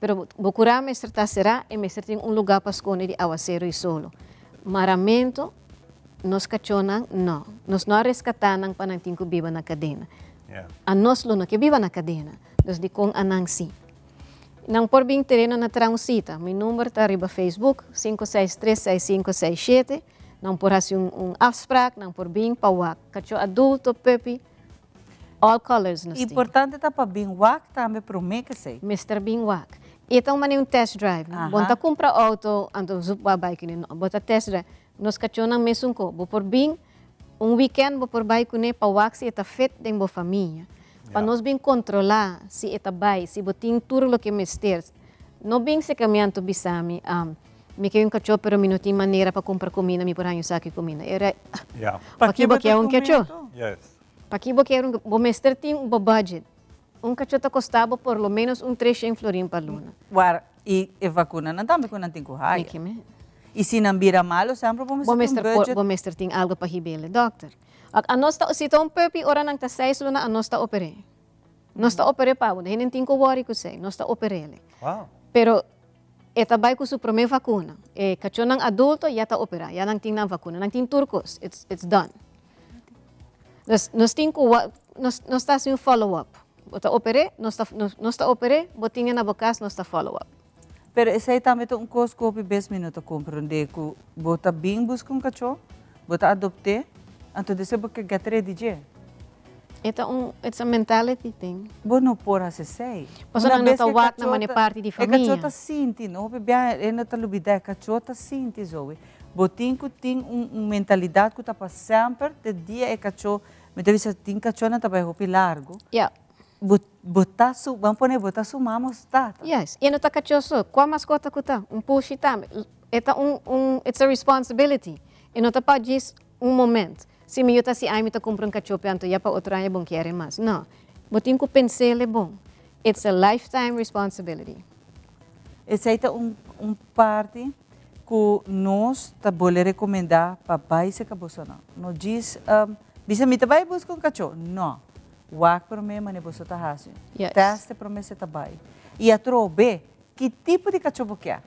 Pero bo curá mester ta cerá y mester tin un lugá pa sconde di awacero y solo. Maramento, nos cachónan no. Nos no a rescatá nan pa nan tin cu biba na cadena. Anos lo no ke biba na cadena, dus dicon anan si? Nan por bin tereno na traha un cita. Mi number ta riba Facebook, 5636567. Nan por haci un afspraak, nan por bin pa wak cachó adulto, puppy. All colors nos tin. Importante ta pa bin wak tambe prome ke esei. Mester bin wak. E ta un manera un test drive. Bo no ta kumpra auto anto zup bo a bai kuné. No, bo ta test drive. Nos kachónan mesun ko. Bo por bin un weekend bo por bai kuné pa wak si e ta fit den bo famia. Pa nos bin kontrolá si e ta bai, si bo tin tur loke mester. No bin seka mi anto bisa mi, mi ke un kachó pero mi no tin manera pa kumpra kuminda, mi por haña un saki kuminda. E rei, Paki bo ke un kachó? Paki bo kier un, bo mester tin bo budget. Un cacho ta costa bo por lo menos un 300 florin pa luna. War, y e vacunanan tambe cu nan tin cu haya. Miki me. Y si nan bira malo semper bo mester tin un budget. Bo mester tin algo pa hib'el e dokter. Ok, anos ta, si ta un puppy ora nan ta seis luna anos ta oper'é. Nos ta oper'é pa bo, hende tin cu worry cu esey, nos ta oper'el. Wow. Pero e ta bay cu su prome vacuna. E cachonan adulto ya ta opera, ya nan tin nan vacuna, nan tin tur cos, it's done. Nos, nos tin cu wa, nos, nos ta haci un follow up. Bo ta oper'é, nos ta, nos, nos ta oper'é, bo tin e na bo cas, nos ta follow up. Pero esey tambe ta un cos cu hopi bes mi no ta comprende, cu bo ta bin busca un cachó, bo ta adopt'é, anto despues bo ke get rid di dje. E ta un, it's a mentality thing. Bo no por haci esey. Pasobra nan no ta wak na mane parti di famia. E cachó ta sinti, no? Hopi biaha e no ta lubida, e cachó ta sinti, Zoe. Bo tin ku tin un mentalidat ku ta pa semper te dia e kachó, mi ta bisa tin kachónan ta bai hopi largu. Ja. Bo bo ta su, ban pone bo ta su mama o su tata. Yes, i e no ta kachó so, kua maskota ku ta? Un pushi tambe. E ta un un it's a responsibility. E no ta pa djis un moment. Si mi yu ta hasi ai mi ta kumpra un kachó pe anto ya pa otro aña bon kier e mas. No. Bo tin ku pens'el e bon. It's a lifetime responsibility. Esei ta un un parti ku nos ta bole rekomendá pa bai seka bosonan. No djis bisa mi ta bai buska un kachó. No. Wak promé manera boso ta hasi. Tèst e promé si ta bai. I atrobe, ki tipo di kachó bo kier?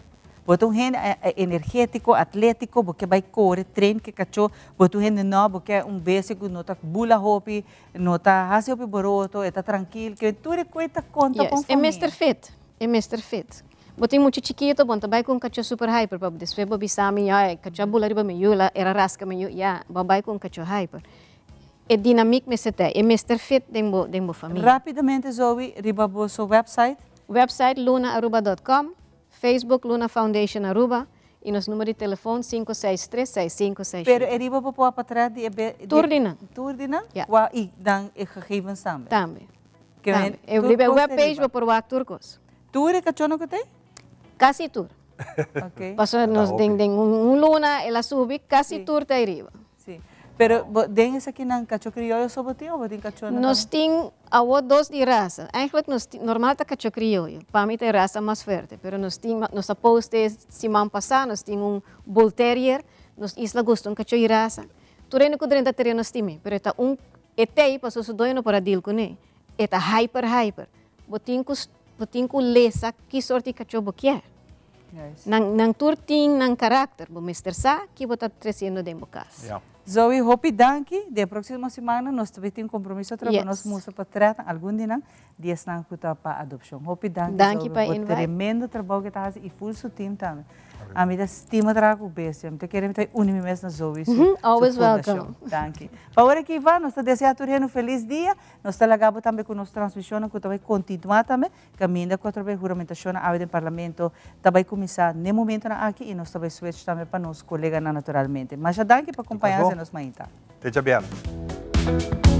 Bo ta un hende energétiko, atlétiko, bo ke bai kore, train ku e kachó. Bo ta un hende no, bo ke un bestia ku no ta bula hopi, no ta hasi hopi boroto, e ta trankil. Ke tur e kos ta konta pa un Yes, e famia. mester fit. E mester fit. Bo tin mucha chikito, bo no ta bai ku un kachó super hyper, pa despues bo bisa mi, ya, e kachó a bula riba mi yu, el a raska mi yu. Ya, bo a bai ku un kachó hyper. E dinamiek mester ta, e mester fit den bo, den bo famia. Rapidamente Zoe, riba boso website? Website lunaaruba dot com, Facebook Luna Foundation Aruba y nos numero di telefon 5636567. Pero e riba bo por a patras di e be, di Tur di nan. Tur di nan? Ya. Kua, y dan e gegevens tambe? Tambe. Ke men Tambe. E tur riba e kos webpage riba. bo por wak tur kos. Tur e kachónan ku t'ei? Kasi tur. Ok. Pasobra nos den den un luna el a subi, kasi tur ta ei riba. Si. Pero bo den esakinan kachó krioyo so bo tin o bo tin kachónan Nos tambe? tin awor dos di rasa. Eigenlijk nos tin, normal ta kachó krioyo. Pa mi ta e rasa mas fuerte. Pero nos tin, nos a post e siman pasá, nos tin un bull terrier. Nos isla gusta un kachó di rasa. Tur hende ku drenta tereno stim'é, pero e ta un E t'ei pasobra su doño no por a deal kuné. E ta hyper hyper. Bo tin ku bo tin ku lesa ki sort di kachó bo kier. Nan nan tur tin nan karakter. Bo mester sa ki bo ta tresiendo den bo kas. Zoe, hopi danki. Den proximo siman nos tambe tin compromiso otro pa nos mustra portret algun di nan di esnan cu ta pa adopcion. Hopi danki, Danki Zoe, pa bo invite. Tremendo trabou cu ta haci y full su team tambe. Ami ta stima traha cu bestia. Mi ta kere mi ta uni mi mes na Zoe su Mhm, Always fundacion. welcome. Danki. Pa ora aki va, nos ta desea tur hende un feliz dia. Nos ta laga bo tambe cu nos transmisionnan cu ta bay continua tambe. Caminda cu atrobe huramentacionnan awe den Parlamento ta bay cuminsa n'e momentonan aki y nos ta bay switch tambe pa nos coleganan naturalmente. Masha danki pa compaña nos mainta. Te djabièrnè.